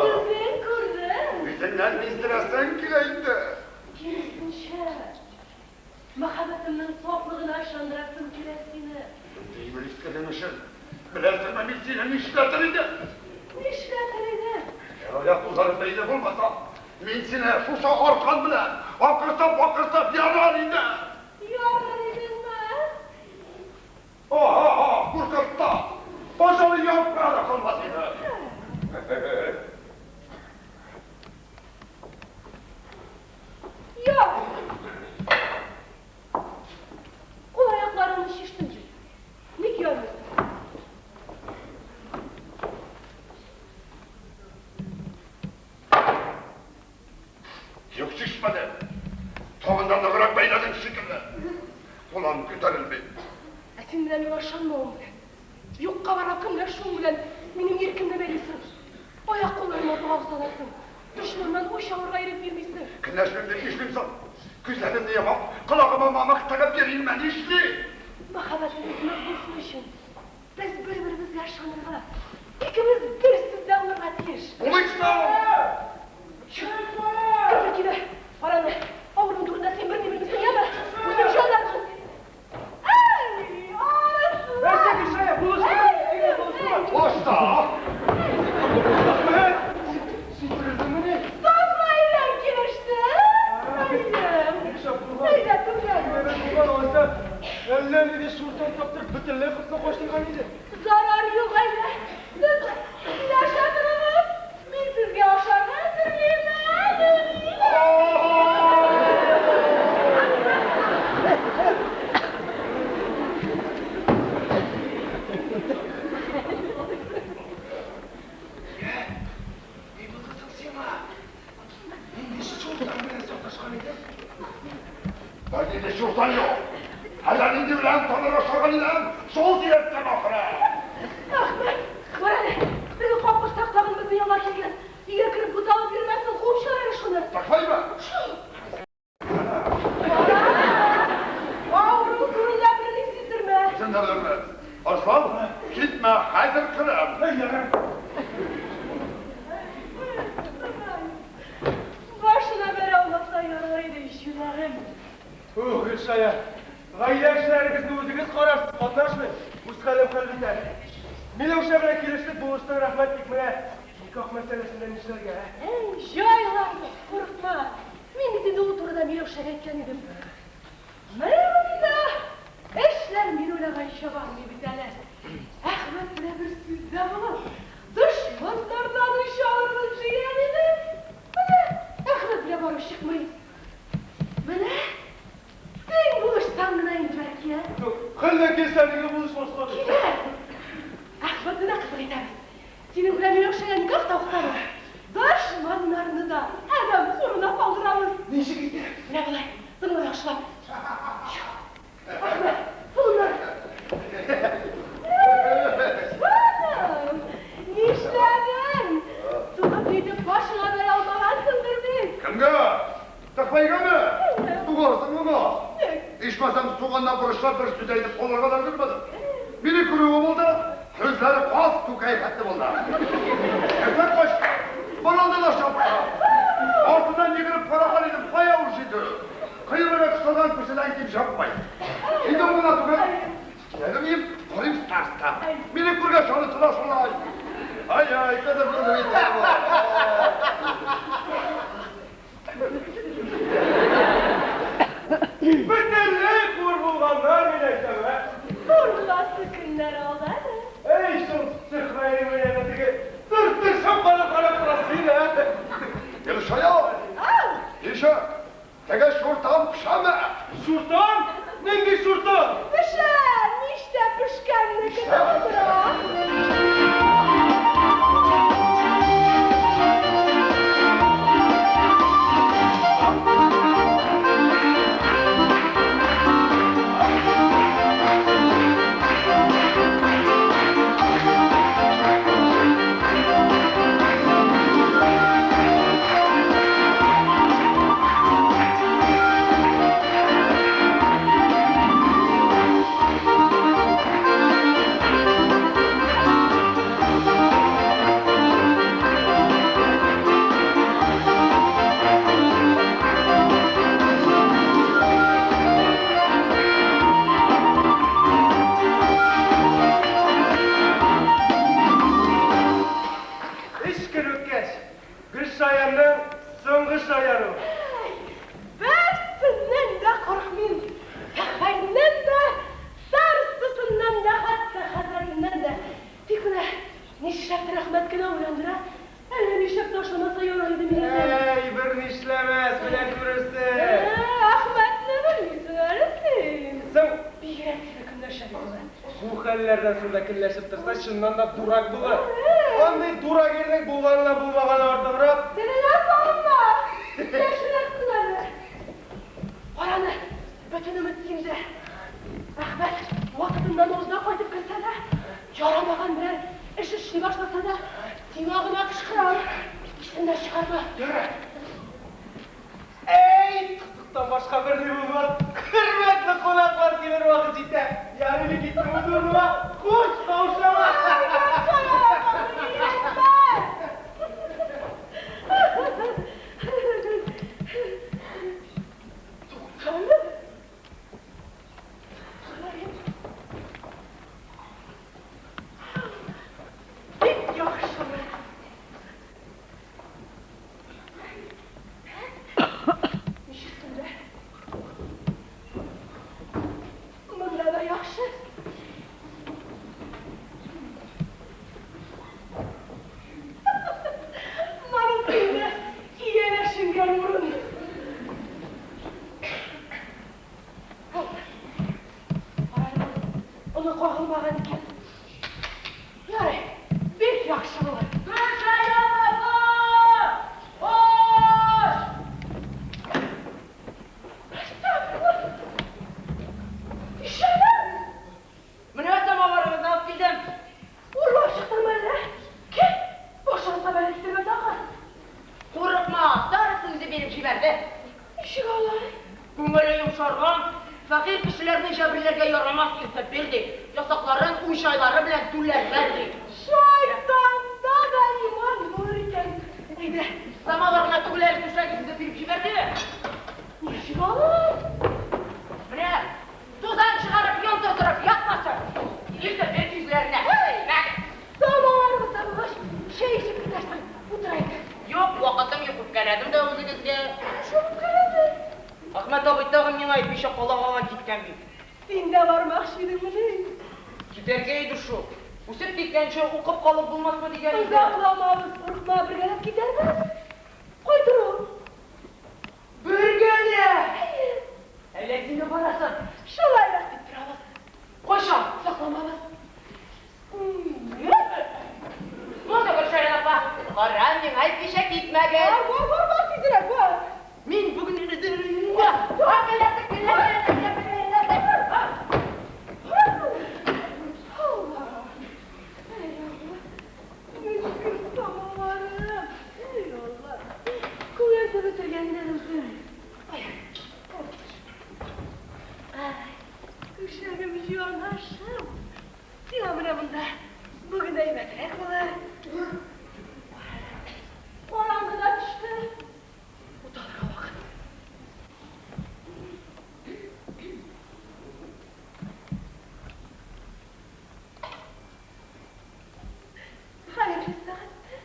Үзең күрдең. Үзеңнән биздерәсең килә инде. Киресенчә, мәхәббәтемнең сафлыгына ышандырасым килә сине. Деймер искәдең өчен. Беләсеңме, мин сине нишләтер идем? Нишләтер идең? Аяк кулларым бәйле булмаса, мин сине шушы аркан белән акыртып-акыртып ярар идем. Ярар идеңме? Аһа, куркытта. Пожалуй, япма да калмас иде. Юк. Кул-аякларыңны чиштем бит. Ник ярмыйсың? Юк, чишмәде. Тагын да ныграк бәйләдең шикелле. Кулым күтәрелми. Ә син менә миңа ышанмавың белән, юкка барга көнләшүең белән минем иркемне бәйлисең. Аяк-кулларыма богау саласың. Дошманнан үч алырга ирек бирмисең. Көнләшмим дип нишлим соң? Күзләремне ябып, колагыма мамык тыгып йөрим, нишлим? Мәхәббәтебез нык булсын өчен без бер-беребезгә ышанырга, икебез бер сүздә булырга тиеш. Булыйк соң! Гөлшая, гаилә эшләрегезне үзегез карарсыз, катнашмыйм. Үз хәлем хәл бит әле. Миләүшә белән килештек, булыштың, рәхмәт, тик менә никах мәсьәләсендә нишләргә, ә? Әй, җайларбыз, курыкма. Мин бит инде ул турыда Миләүшәгә әйткән идем. Менә монда эшләр мин уйлаганча бармый бит әле. Әхмәт белән бер сүздә булып, дошманнардан үч алырбыз дигән идем. Менә Әхмәт белән барып чыкмый. Менә син булышсаң гына инде бәлки, ә? Хәлдән килсә, нигә булышмаска? Килә. Әхмәтне дә кызык итәбез. Синең белән Миләүшәгә никах та укытабыз. Дошманнарны да адәм хурына калдырабыз. Ничек итеп? Менә болай, тыңла яхшылап. Әхмәт, кулыңнан. Җаным, нишләдең? Сугып нитеп башыңа бәрә алмагансыңдыр бит. Кемгә? Тәкъвәйгәме? Тугарсың моңа. Ичмасам суганнан борычлап бер сүз әйтеп калырга да өлгермәдем. Мине күрүе булды, күзләре каз күкәй хәтле булды. Әхмәт качты, борылды да чапты. Артыннан йөгереп караган идем, кая ул җитү? Койрыгы кысылган күседән ким чапмый. Инде ул гына түгел, Киләдем карыйм староста. Мине күргәч, анысы да шулай. Ай-ай, кадер кызым итә бу. Бөтенләй хур булганнар, мин әйтәм, ә? Хур буласы көннәр алда әле. Әй, шул Сөхрәй менә теге төртешеп кына карап тора син, ә? Гөлшая! Ау! Ничә? Теге шуртан пешәме? Шуртан? Нинди шуртан? Пешә! Мичтә пешкәнне көтеп утыра. Өч көн үткәч, Гөлшаянның соңгы шаяруы. Әй, берсеннән дә курыкмыйм. Сәхбәреннән дә, старостасыннан да, хәтта хәзрәтеннән дә. Тик менә нишләптер Әхмәт кенә уйландыра. Әллә нишләп ташламаса ярар иде мине. Әй, бер нишләмәс, менә күрерсең. Әхмәтне белмисең әле син. Соң Бигрәк тә көнләшә бит ул. бу хәлләрдән соң да көнләшеп торса, чыннан да дурак булыр. Андый дурак ирнең булганына булмаганы артыграк. Теленә салынма! Яшерәсең әле. Караны, бөтен өмет синдә. Әхмәт вакытыннан алда кайтып керсә дә, ярамаган берәр эш эшли башласа да, сиңа гына кычкырам. Исеңнән чыгарма. Әй, кызыктан башка берни булмас. Хөрмәтле кунаклар килер вакыт җитә. Ягъни мин киттем үз урыныма. Хуш, каушама. Туктале. Бик яхшы. Мич өстендә. Монда да яхшы. Монысы инде ияләшенгән урын. Карале, оны кагылмаган икән. Ярый, бик яхшы булыр. Гөлшаян апа! Хуш! Әстәгъфирулла. Ишәләр! Менә самавырыгызны алып килдем. Урлап чыктыңмы әллә? Кем? Башыгызга бәла китермә тагы. Курыкма, староста үзе биреп җибәрде. Ничек алай? Күңеле йомшарган, фәкыйрь кешеләрне җәберләргә ярамас илтеп бир ди. Ясакларын үч айлары белән түләрләр ди. Шайтанда да иман булыр икән. Әйдә, Самавыр гына түгел әле түшәгегезне биреп җибәрде. ничек алай? Менә кайтмыйча калага гына киткән бит. Син дә бармакчы идеңмени? Китәргә иде шул. Үсеп киткәнче укып калып булмасмы дигән иде. Озакламабыз, курыкма, бергәләп китәрбез. Кайтыру. Бергәләп! Әллә син дә барасың? Шулайрак дип торабыз. Кайчан? Озакламабыз. Булды, Гөлшәрә апа. Кара, миңа әйтмичә китмәгез. Бар, бар, бар, бар, тизрәк, бар. Мин бүген Алла! Эй, Алла! Мөшкел самавырым! Эй, Алла! Күгәртеп бетергәннәр үзен. Ай, ай, түшәгем җанашым. Сиңа менә монда бүген әйбәтрәк булыр. Караңгы да төште. Уталырга вакыт. Хәерле сәгатьтә.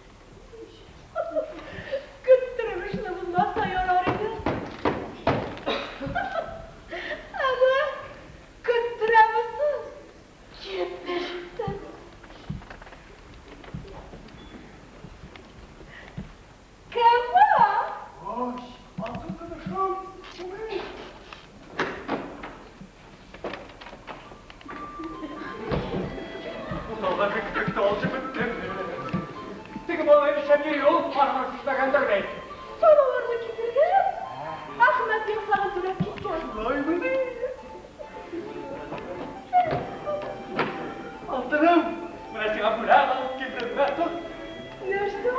Көттереп эшне булмаса ярар иде. Әнә, көттерәбез. Килеп тә җитте. Кем бу? Ой, алтын көмешем, күмеш. Уталга бик бик алҗып беттем. Теге малай нишләп йөри ул, арган сизмәгәндер бит. Самавырны китергән. Әхмәт ясагын түләп киткән. Шулаймыни? Алтыным, менә сиңа бүләк алып килдем. Мә, тот. Нәрсә?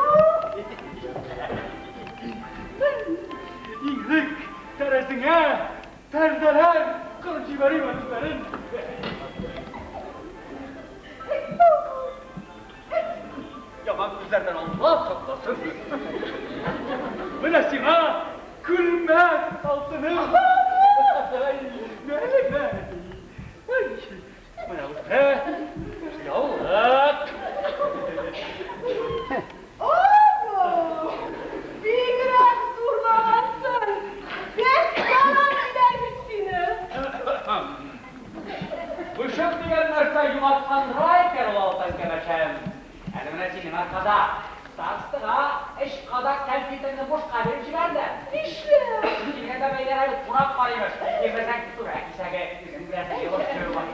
Иңлек, тәрәзеңә, пәрдәләр кырып җибәрим үзләрен. Яман күзләрдән Алла сакласын. Менә сиңа күлмәк, алтыным. Ай, Мә, мә. Ай, Менә бусы яулык. Abo! Бигрәк зурлагансың. Бәссалам диләр бит сине. Бышык дигән нәрсә югалткандыра икән ул алтын кәмәшем. Әле менә синең аркада старостага өч кадак кәнфитеңне бушка биреп җибәрде. Нишләп? Килгәндә бәйләр әле турап карыйбыз. Бирмәсәң, түрә кисәге, үзең беләсең, йогыш бар.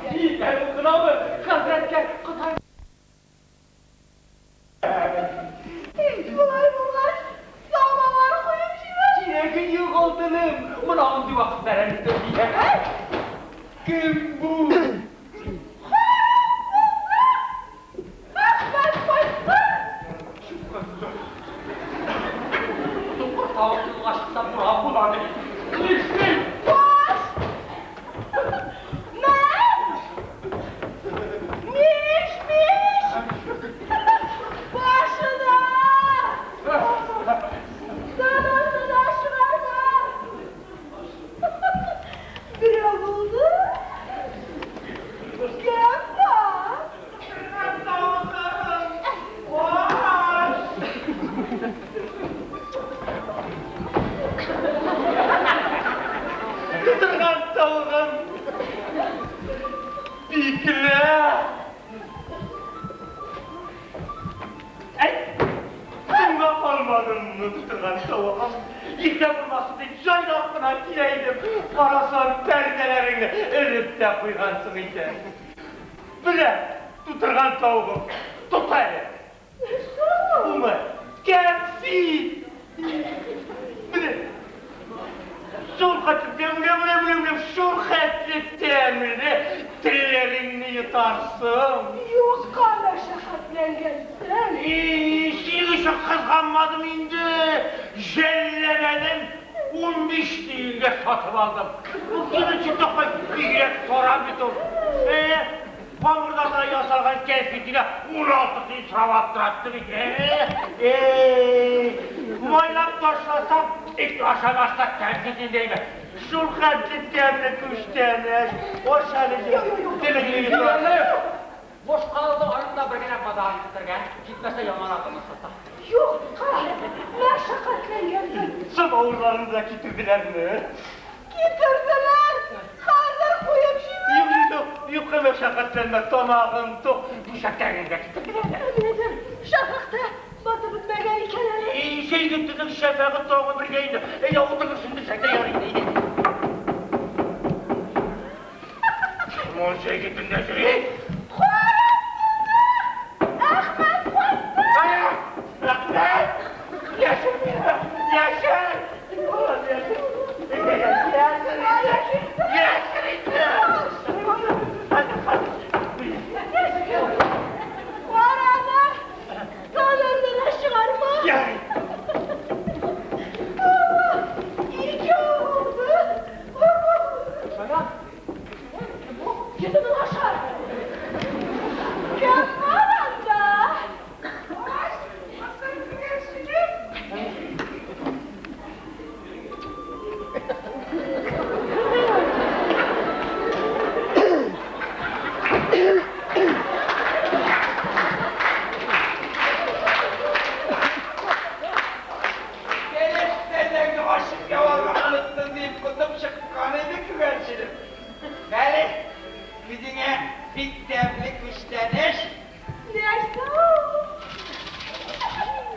Әле ул гынамы? Хәзрәткә Кытай Болай булгач, самавыр куеп җибәр. Кирәге юк, алтыным. Менә андый вакытлар әле дия. Кем бу? Әхмәт кайтты. Туңгыр тавык юлга чыкса буран була ди. Нишлим? Баш! Мәм! Миш, миш! Башына! Танасына чыгарма! Берәү булды. Кем бар? Тутырган тавыгым. Бикле. Әй, тыңга калмадыммы тутырган тавыгым? Иртә булмасын дип җайлап кына килә идем. Карасам, пәрдәләреңне элеп тә куйгансың икән. Белә, тутырган тавыгым. Тот әле. Бумы? Кәнфит. Менә. Шул хәтле, менә, менә, менә, менә, шул хәтле тәмле телләреңне йотарсың. Юкка мәшәкатьләнгәнсең. И, синең өчен кызганмадым инде. Жәлләмәдем. 15 тиенгә сатып алдым. Бу килүче тапмай бигрәк сорап бит ул. Камырдан гына ясалган кәнфитенә 16 тиен сорап аптыратты бит. Майлап ташласам, ит ашамаслык кәнфит инде. Шул хәтле тәмле күчтәнәч. Аша әле. Телеңне йотар. Бош калды, аның да бер генә базарын бетергән. Җитмәсә яман атымны сата. Юкка мәшәкатьләнгәнсең. Самавырларны да китерделәрме? Китерделәр. Юкка мәшәкатьләнмә, тамагым тук. Түшәктәген дә китердек әле. Мин әйтәм, шәфәкъ тә батып бетмәгән икән әле. Җәйге төннең шәфәгы таңы бергә инде. Әйдә, утырып сүндерсәк тә ярый инде, әйдә. Шимон җәйге төндә йөри. Харап булды! Әхмәт кайтты! Әхмәт! Яшер мине! Яшер! Балам, яшер! Яшер! Яшер инде! Хәзер, хәзер. Кара аны! Камерны да чыгарма! Ярый. Икәү булды! Шаян. Йөземен ашар! Кем бар анда? Ашмасын күгәрченем. Кәләш ачып яварга оныттың дип котым чыккан иде күгәрченем. Әле үзеңә бик тәмле күчтәнәч. Нәрсә ул?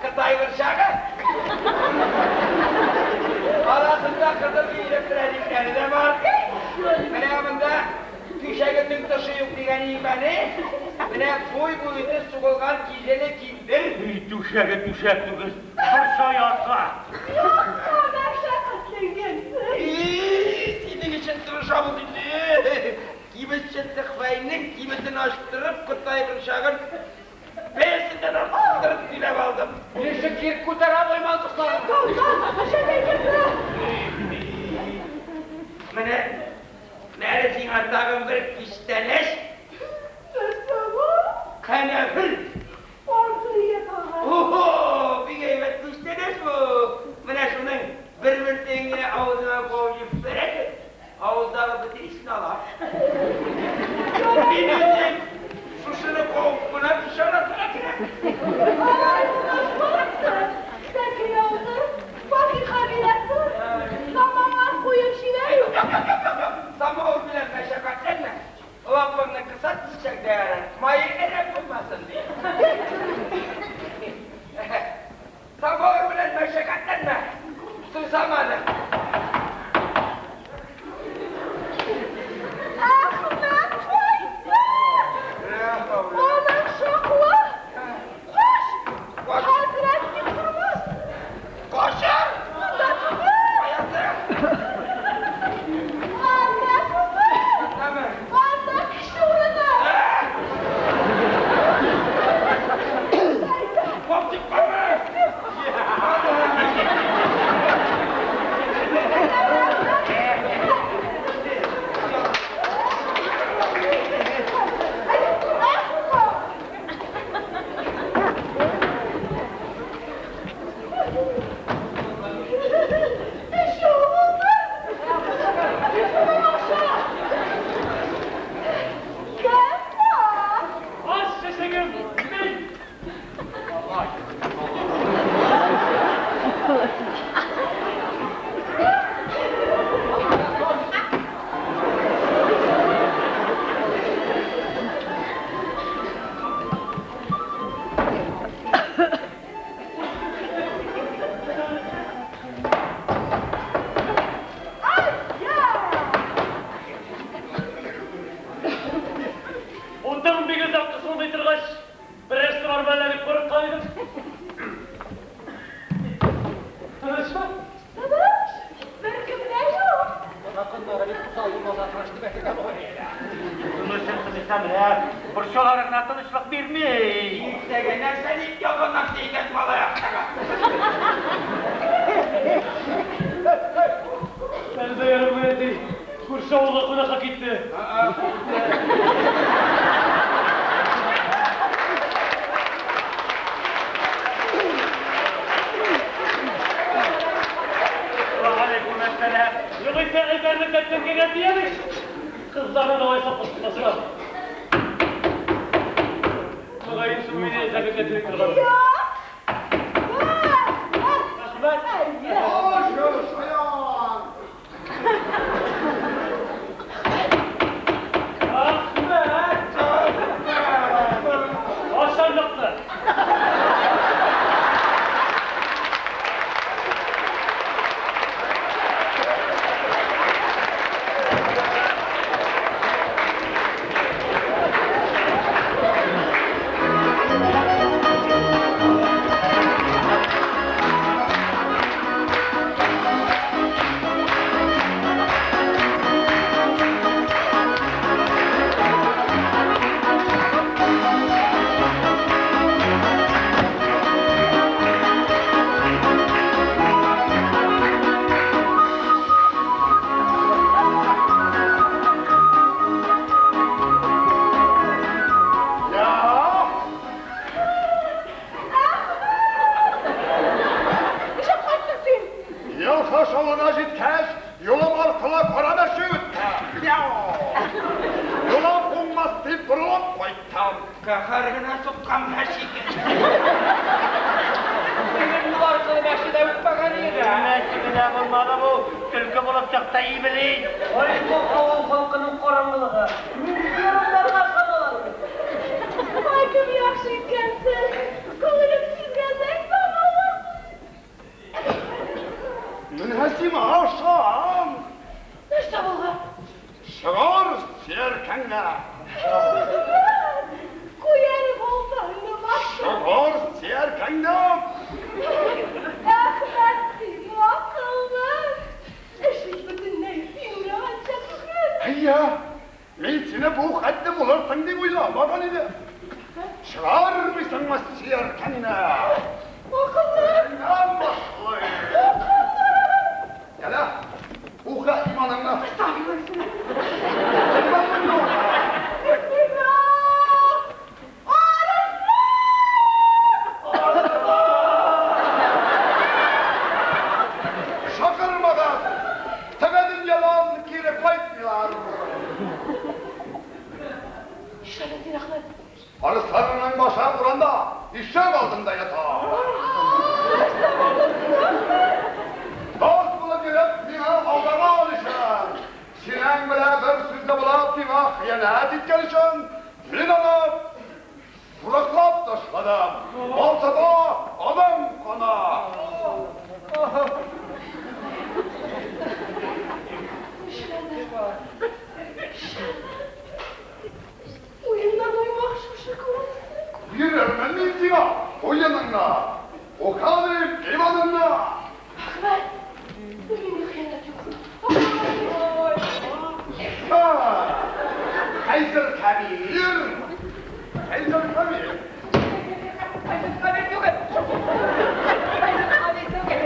Кытай борчагы. Арасында кызыл өелеп прәннекләре дә бар. Менә монда түшәгемнең тышы юк дигән имәне. Менә буй-буе сугылган кизеле киндер. Түшәге түшәк түгел. Борча язга. Юкка мәшәкатьләнгәнсең. Синең өчен тырышабыз инде. Кибетче Төхвәйнең кибетен ачтырып, Кытай борчагын бәясеннән арттырып түләп алдым. Ничек кир күтәрә алмый? Менә әле сиңа тагын бер күчтәнәч. Нәрсә бу? Канәфер. Артыйы тагын. Охо, бик әйбәт күчтәнәч бу. Менә шуның бер бөртеген генә авызыңа куып җибәрәсең. Авыздагы бөтен исен ала. Мин үзем шушыны куып кына кеше арасына керәм. Алай булышмасын. Сәкегә утыр, фатиха бирә тор. Самавыр куеп җибәр. Юк, юк, юк, юк, юк. Самавыр белән мәшәкатьләнмә. Лампаңны кыса төшсәң дә ярар. Мае әрәм булмасын ди. Самавыр белән мәшәкатьләнмә. Сусамады. Әхмәт кайтты! Аның шаклы! Кош! Хәзрәт дип тормас! Кашыр! Монда түгел! Каясы? Анда түгел! Андамы? Анда кеше урыны! Әйдә! Куып чыкканмы? Өчәү булды! Йөземен аша! Кем бар? Аш чәчәгем, мин. Утың бик озак кысылмый торгач, берәрсе бар мәллә дип курыккан идем. Тынычмы? Тыныч! Беркем дә юк! Тынычын тынычта менә борчаларыңа тынычлык бирми. Иртәгә нәрсә дип ялганнар икән малай актага? Әлдә ярым әти, күрше авылга кунакка китте. Вәгаләйкүм әссәлам. Югыйсә эзәрлекләп тәңкәгә тиябез. Кызларны да алай саклап тотмаслар. Мөгаен шул мине эзәрлекләп торган. Юк! Бар! Бар! Әхмәт! Әйе! Ашыр, шаян! Әхмәт! Куныш авылына җиткәч, юлым аркылы кара мәче үтте. Юлым уңмас дип борылып кайттым. Каһәр генә суккан мәче икән. Минем юл аркылы мәче дә үтмәгән иде. Мәче генә булмады бу, төлке булып чыкты иблис. Ай, бу авыл халкының караңгылыгы. Нинди ырымнарга ышаналар бит. Ай, кем яхшы иткәнсең. Күңелем сизгәндәй сагылып. Менә сиңа ышан. Нәрсә булган? Чыгар сөяркәңне. Әхмәт, куй әле балтаңны, башым. Чыгар сөяркәңне. Әхмәт, син акыллы. Эш бит бөтенләй син уйлаганча түгел. Әйе, мин сине бу хәтле булырсың дип уйламаган идем. Чыгармыйсыңмы сөяркәңне? Акыллы. Синнән башлыйм. Әле, ука иманыңны. Әстәгъфирулла. Иманыңны ука. Бисмилла. Арыслан! Чакырмагыз. Теге дөньядан кире кайтмыйлар. Нишләдең син, Әхмәт? Арысланның башы урамда, ишек алдында ята. Нәрсә булды сиңа, Әхмәт? Дус булып йөреп, миңа алдаган өчен, синең белән бер сүзле булып, миңа хыянәт иткән өчен, мин аны бураклап ташладым. Балтада аның каны. Нишләде? Уеннан уймак шушы күренсен. Бирермен мин сиңа уеныңны. Ука дип иманыңны. Әхмәт, бернинди хыянәт юк. Хәйзер Кәбир. Хәйзер Кәбир. Хәйзер Кәбир түгел. Хәйзер Кәбир түгел.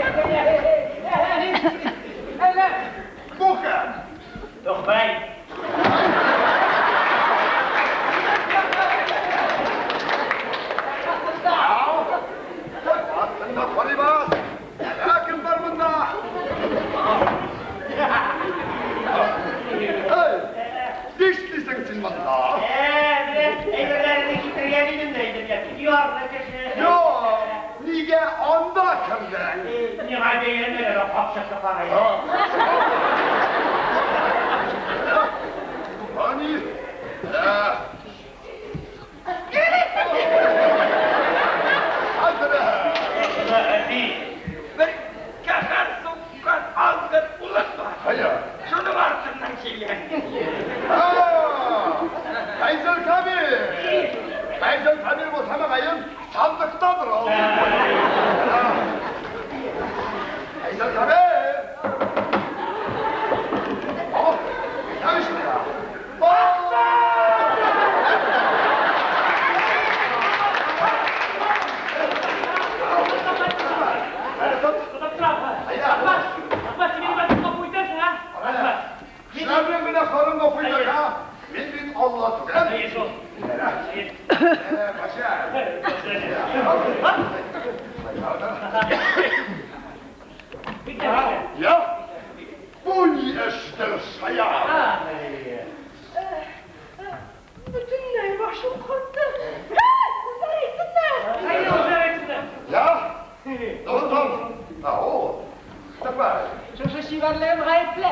Әллә. Бу кем? Тукбай. Астыңда карыйбыз. Әллә кем бар монда? Эй, нишлисең син монда? Менә әйберләреңне китергән идем дә инде, ярлы кеше. Юк, нигә анда кердең? Миңа бәйләнмәгән капчыкны карый. Ани, хәзер. Әти, Бер каһәр суккан азгын улым бар. Хәер. Шуның артыннан килгән. Хәйзер Кәбир! Хәйзер Кәбир булса мөгаен, сандыктадыр ул. Хәйзер Кәбир! О, нишләп? Тотып тора. Әхмәт, Әхмәт, син мине бәлки гафу итәрсең, а? Әхмәт. Кешеләрнең гөнаһларын гафу итәргә мин бит Алла түгел. Әйе шул. Паша. Я, бу ни эштер, шаян? Бөтенләй башым катты. Һәй, үзләре әйтсеннәр. Әйе, үзләре әйтсеннәр. Я, достым, о, давай. Шушы чибәрлеген гаепле.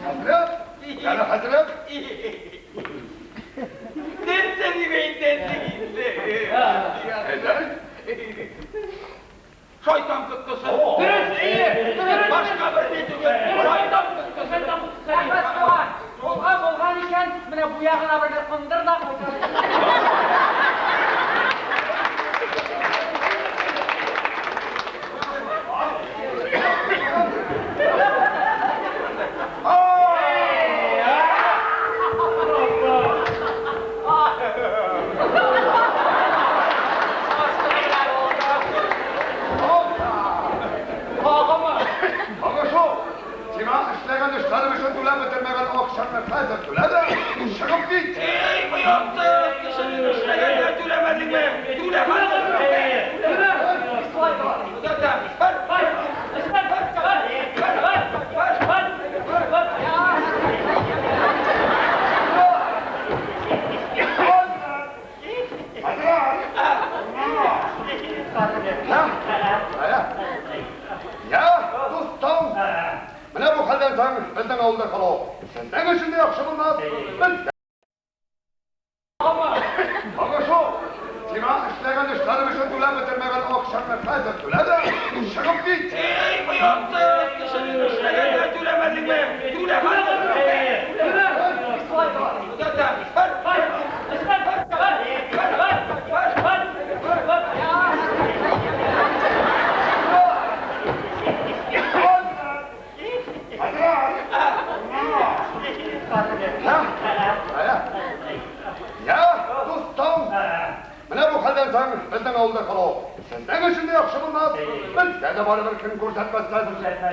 Хәзрәт, әле хәзрәт. Нәрсә дип әйтәсең инде? Әйдә. Шайтан коткысы. Дөрес, әйе. Дөрес. Башка бер ни түгел. Шайтан коткысы. Шайтан коткысы. Әхмәт туган, булган булган икән, менә бу ягына бер кундыр да кайтар. Ага шул, сиңа эшләгән эшләрем өчен түләп бетермәгән акчаңны хәзер түлә дә, чыгып кит. Эй, бояр. авылда калу сезнең өчен дә яхшы булмас. Без Ага шул, сиңа эшләгән эшләрем өчен түләп бетермәгән акчаңны хәзер түлә дә, чыгып кит. Эй, оятсыз! Кешенең эшләгәненә түләмәдеңме? Түлә хәзер! Түлә! Бар, бар, бар, бар, бар, бар, бар. Я, дустым, менә бу хәлдән соң безнең авылда калу сезнең өчен дә яхшы булмас. Безгә дә барыбер көн күрсәтмәссез.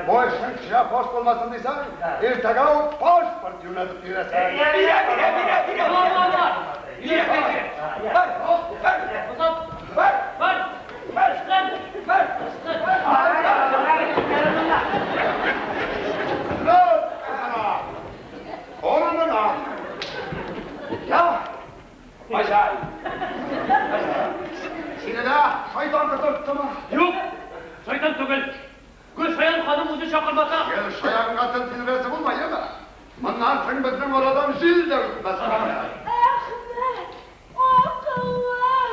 Бу эшнең кешегә фаш булмасын дисәң, иртәгә үк паспорт юнәтеп бирәсең. Бирә, бирә, бирә, бирә. Бирә, бирә. Бар, бар, бар, бар, бар, бар, Орынына. Я, Бажай. Сине дә шайтан котырттымы? Юк, шайтан түгел. Гөлшаян ханым үзе чакырмаса. Гөлшаянга тел тидерәсе булма, яме? Моннан соң безнең арадан җил дә үтмәс. Әхмәт, акыллым.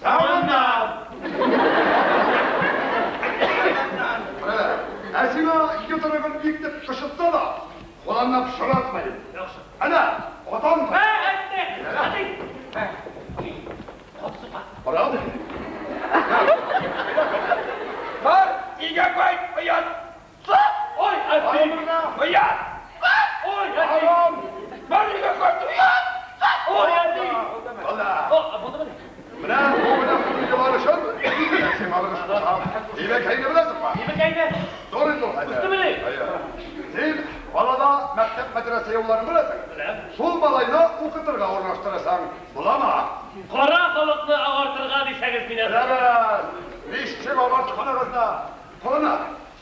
Сагыннан. Ә сиңа йодрыгын биктеп кычытса да, кулыңны пычратмыйм. Яхшы. Әнә, атам. Әтте, әти. Кат сука. Барам. Бар, өйгә кайт, оят. Ой, әти. Оят. Ой, әти. Бар, өйгә кайт, оят. Ой, әти. Булды. О, булдымы? Менә бу менә бар өчен сиңа бер эш кушам. Дибәкәйне беләсеңме? Дибәкәйне. Зур инде ул хәзер. Үстемени? Син қалада мәктәп мәдрәсә юлларын беләсең. Беләм. Шул малайны укытырга урнаштырасаң, буламы? Кара халыкны агартырга дисәгез мине. Беләбез. Ничек агартканыгызны. Колына,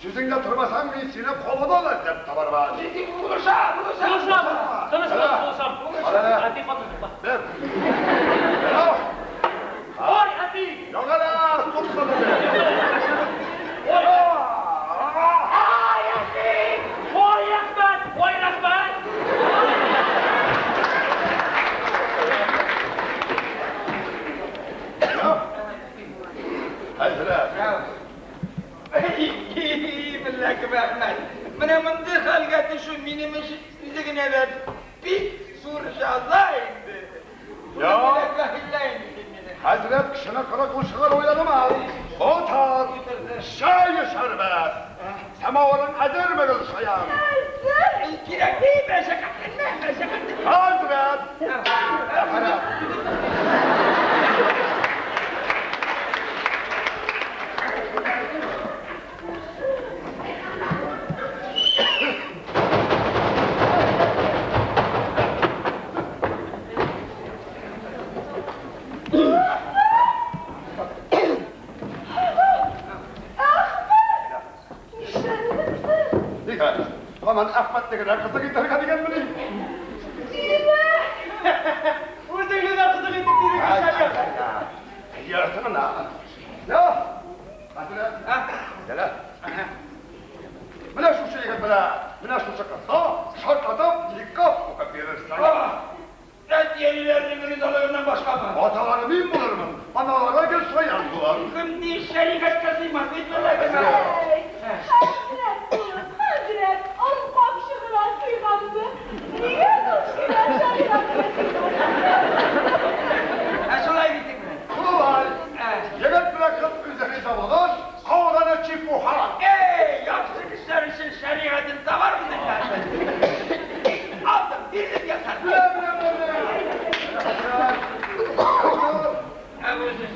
сүзеңдә тормасаң, мин сине калада да эзләп табармын. Булыша, булыша. Булышам. Тыныч бул, булышам. Алана. Әти каты сукма. Бер. Бер. Ой, әти. Яңа туктады. Ой. Ай, әти. Ой, рәхмәт. Ой, рәхмәт. Хәзрәт. Билләһи Әхмәт. Менә мондый хәлгә төшү минем өчен үзе генә дә бик зур җәза инде. Я. Билләһи инде. Хәзрәт кешене кырык чыгар уйладымы? Отар, чәй эчәрбез. Самавырың әзерме, Гөлшаян? Әзер. Кирәкми, мәшәкатьләнмә, мәшәкатьләнмә. Хәзрәт! Хәзрәт! Әхмәт, нишләдең син? Нигә? Һаман Әхмәтне генә кызык итәргә дигәнмени? Димә. Үзеңне дә кызык итеп бирергә Гөлшаян. Ярсың ана. Я! Хәзрәт! Кәлә. Менә шушы егет белән, менә шушы кызга шартлатып никах укып бирерсең. Әти-әниләренең ризалыгыннан башкамы? Аталары мин булырмын, аналары Гөлшаян булыр. Кемни шәригатькә сыймас бит билләһи. Әй, хәзрәт булып, хәзрәт, он капчыгына сыйганны. Нигә Гөлшаян шәригатькә сыймас? Ә шулай бит инде. Шулай. Егет белән кыз үзе риза булгач, калганы чепуха. Эй, яхшы кешеләр өчен шәригатен табарбыз инде. Алдым, бирдем ясар. Белә, белә, белә, белә.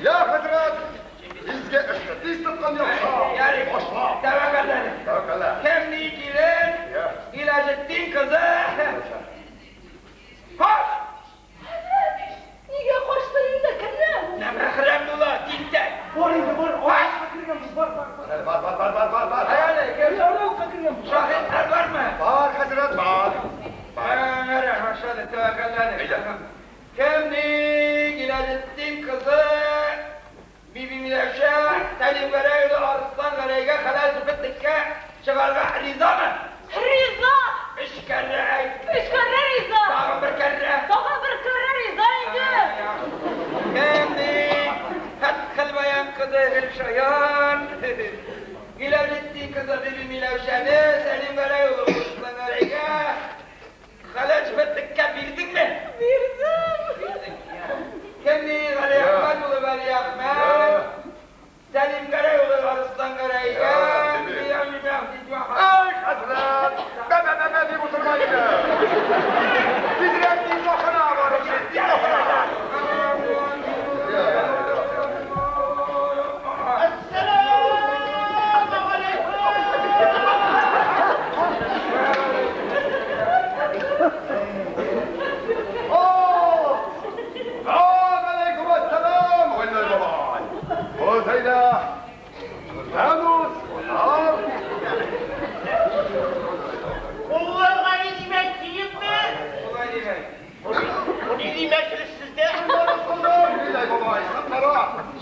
Я, хәзрәт, изге эшне тиз тоткан яхшы. Ярый. Башла. Тәвәккәлләде. Тәвәккәллә. Кемни килен? Я. Гыйләҗетдин кызы. Кош! Хәзрәт, нигә качтың инде, кемнән? Нәмәхрәм була, тинтәк. Бар инде, бар. Авылга кергәнбез, бар, бар, бар. Бар, бар, бар, бар, бар, бар. Әле, кем? Авылга кергәнбез. Шаһитлар бармы? Бар, хәзрәт, бар. Әгәр башлады, тәвәккәлләде. Әйдә. Кемни Гыйләҗетдин кызы Биби Миләүшә Сәлим Гәрәй улы Арыслан Гәрәйгә хәләл җефетлеккә чыгарга ризамы? Риза! Өч кәррә әйт. Өч кәррә риза. Тагын бер кәррә. Тагын бер кәррә риза инде. Кем ди? Фәтхелбаян кызы Гөлшаян. Гиләлетдин кызы Биби Миләүшәне Сәлим Гәрәй улы Гәрәйгә хәләл җефетлеккә бирдеңме? Бирдем. Бирдең. Кем ди? Галиәхмәт улы Вәлиәхмәт. Сәлим Гәрәй улы Арыслан Гәрәйгә. Ey хәзрәт! Бә-бә-бә дип утырма инде. Тизрәк никахына барып җит, никахына. Әссәләмү галәйкүм! Галәйкүм әссәлам, Гыйләй бабай. Үз әйдә. Күршәнүз, кунак. Кулларга димәк киепме? Шулай димәк. Бу ни димәк сездә? Гыйләй бабай, сыңгыра.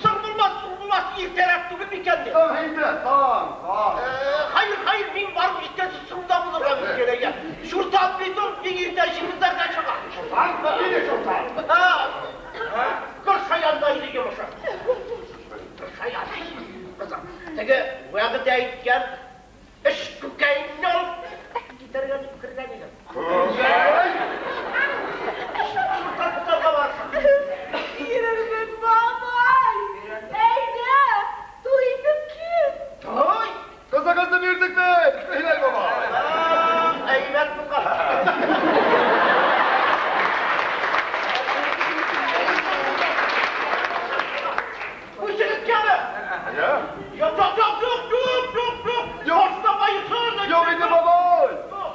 Соң булмас, соң булмас, иртәрәк түгел микән? Соң инде, соң, соң. Хәер, хәер, мин барып җиткәнче соңда булырга мөмкин әйе. Чуртан бит ул, бик иртә җыелдарга чыга. Чуртан? Нинди чуртан? Һа, Гөлшаянда иде йомышы. Гөлшаян. Кызым, теге вәгъдә әйткән эш күкәйне алып китәргә дип кергән идем. Күкәй? Чуртан тотарга барсын. Бирермен, бабай. Әйдә, туй итеп кит. Той! Кызыгызны бирдек бит, Гыйләй бабай. Әйбәт булган. Үзегезгәме? Я? Юк, юк, юк, юк, юк, юк, юк. Юк. Башта байысын. Юк инде, бабай.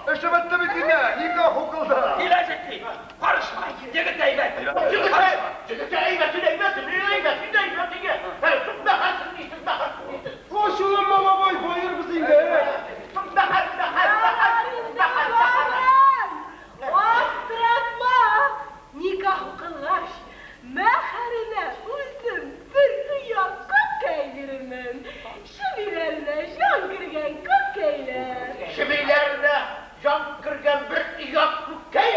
Эше бетте бит инде, никах укылды. Киләчәк ди. Карышма. Егет әйбәт. Егет, егет әйбәт, әйбәт, әйбәт, әйбәт, әйбәт. Мәхәр нисез, мәхәр нисез. Хуш улым, бабай, баербыз инде. Мәхәр, мәхәр, мәхәр, мәхәр, мәхәр. Аптыратма! Никах укылгач, мәһәренә үзем бер оя күкәй бирермен. Чебиләренә җан кергән күкәйләр. Чебиләренә җан кергән бер оя күкәй.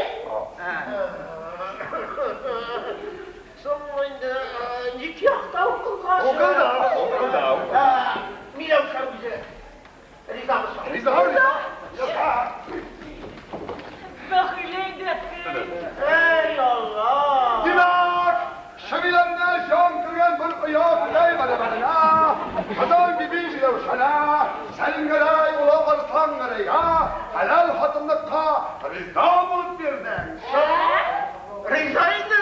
Соң инде никахта укылгач. Укылды, укылды. Миләүшә үзе ризамы соң? Риза, риза. Бәхиле инде. Ey Алла! Димәк, чебиләренә җан кергән бер оя күкәй бәрабәренә, Казан биби Миләүшәнә, Сәлим Гәрәй улы Арыслан Гәрәйгә хәләл хатынлыкка риза булып бирдең. Риза инде,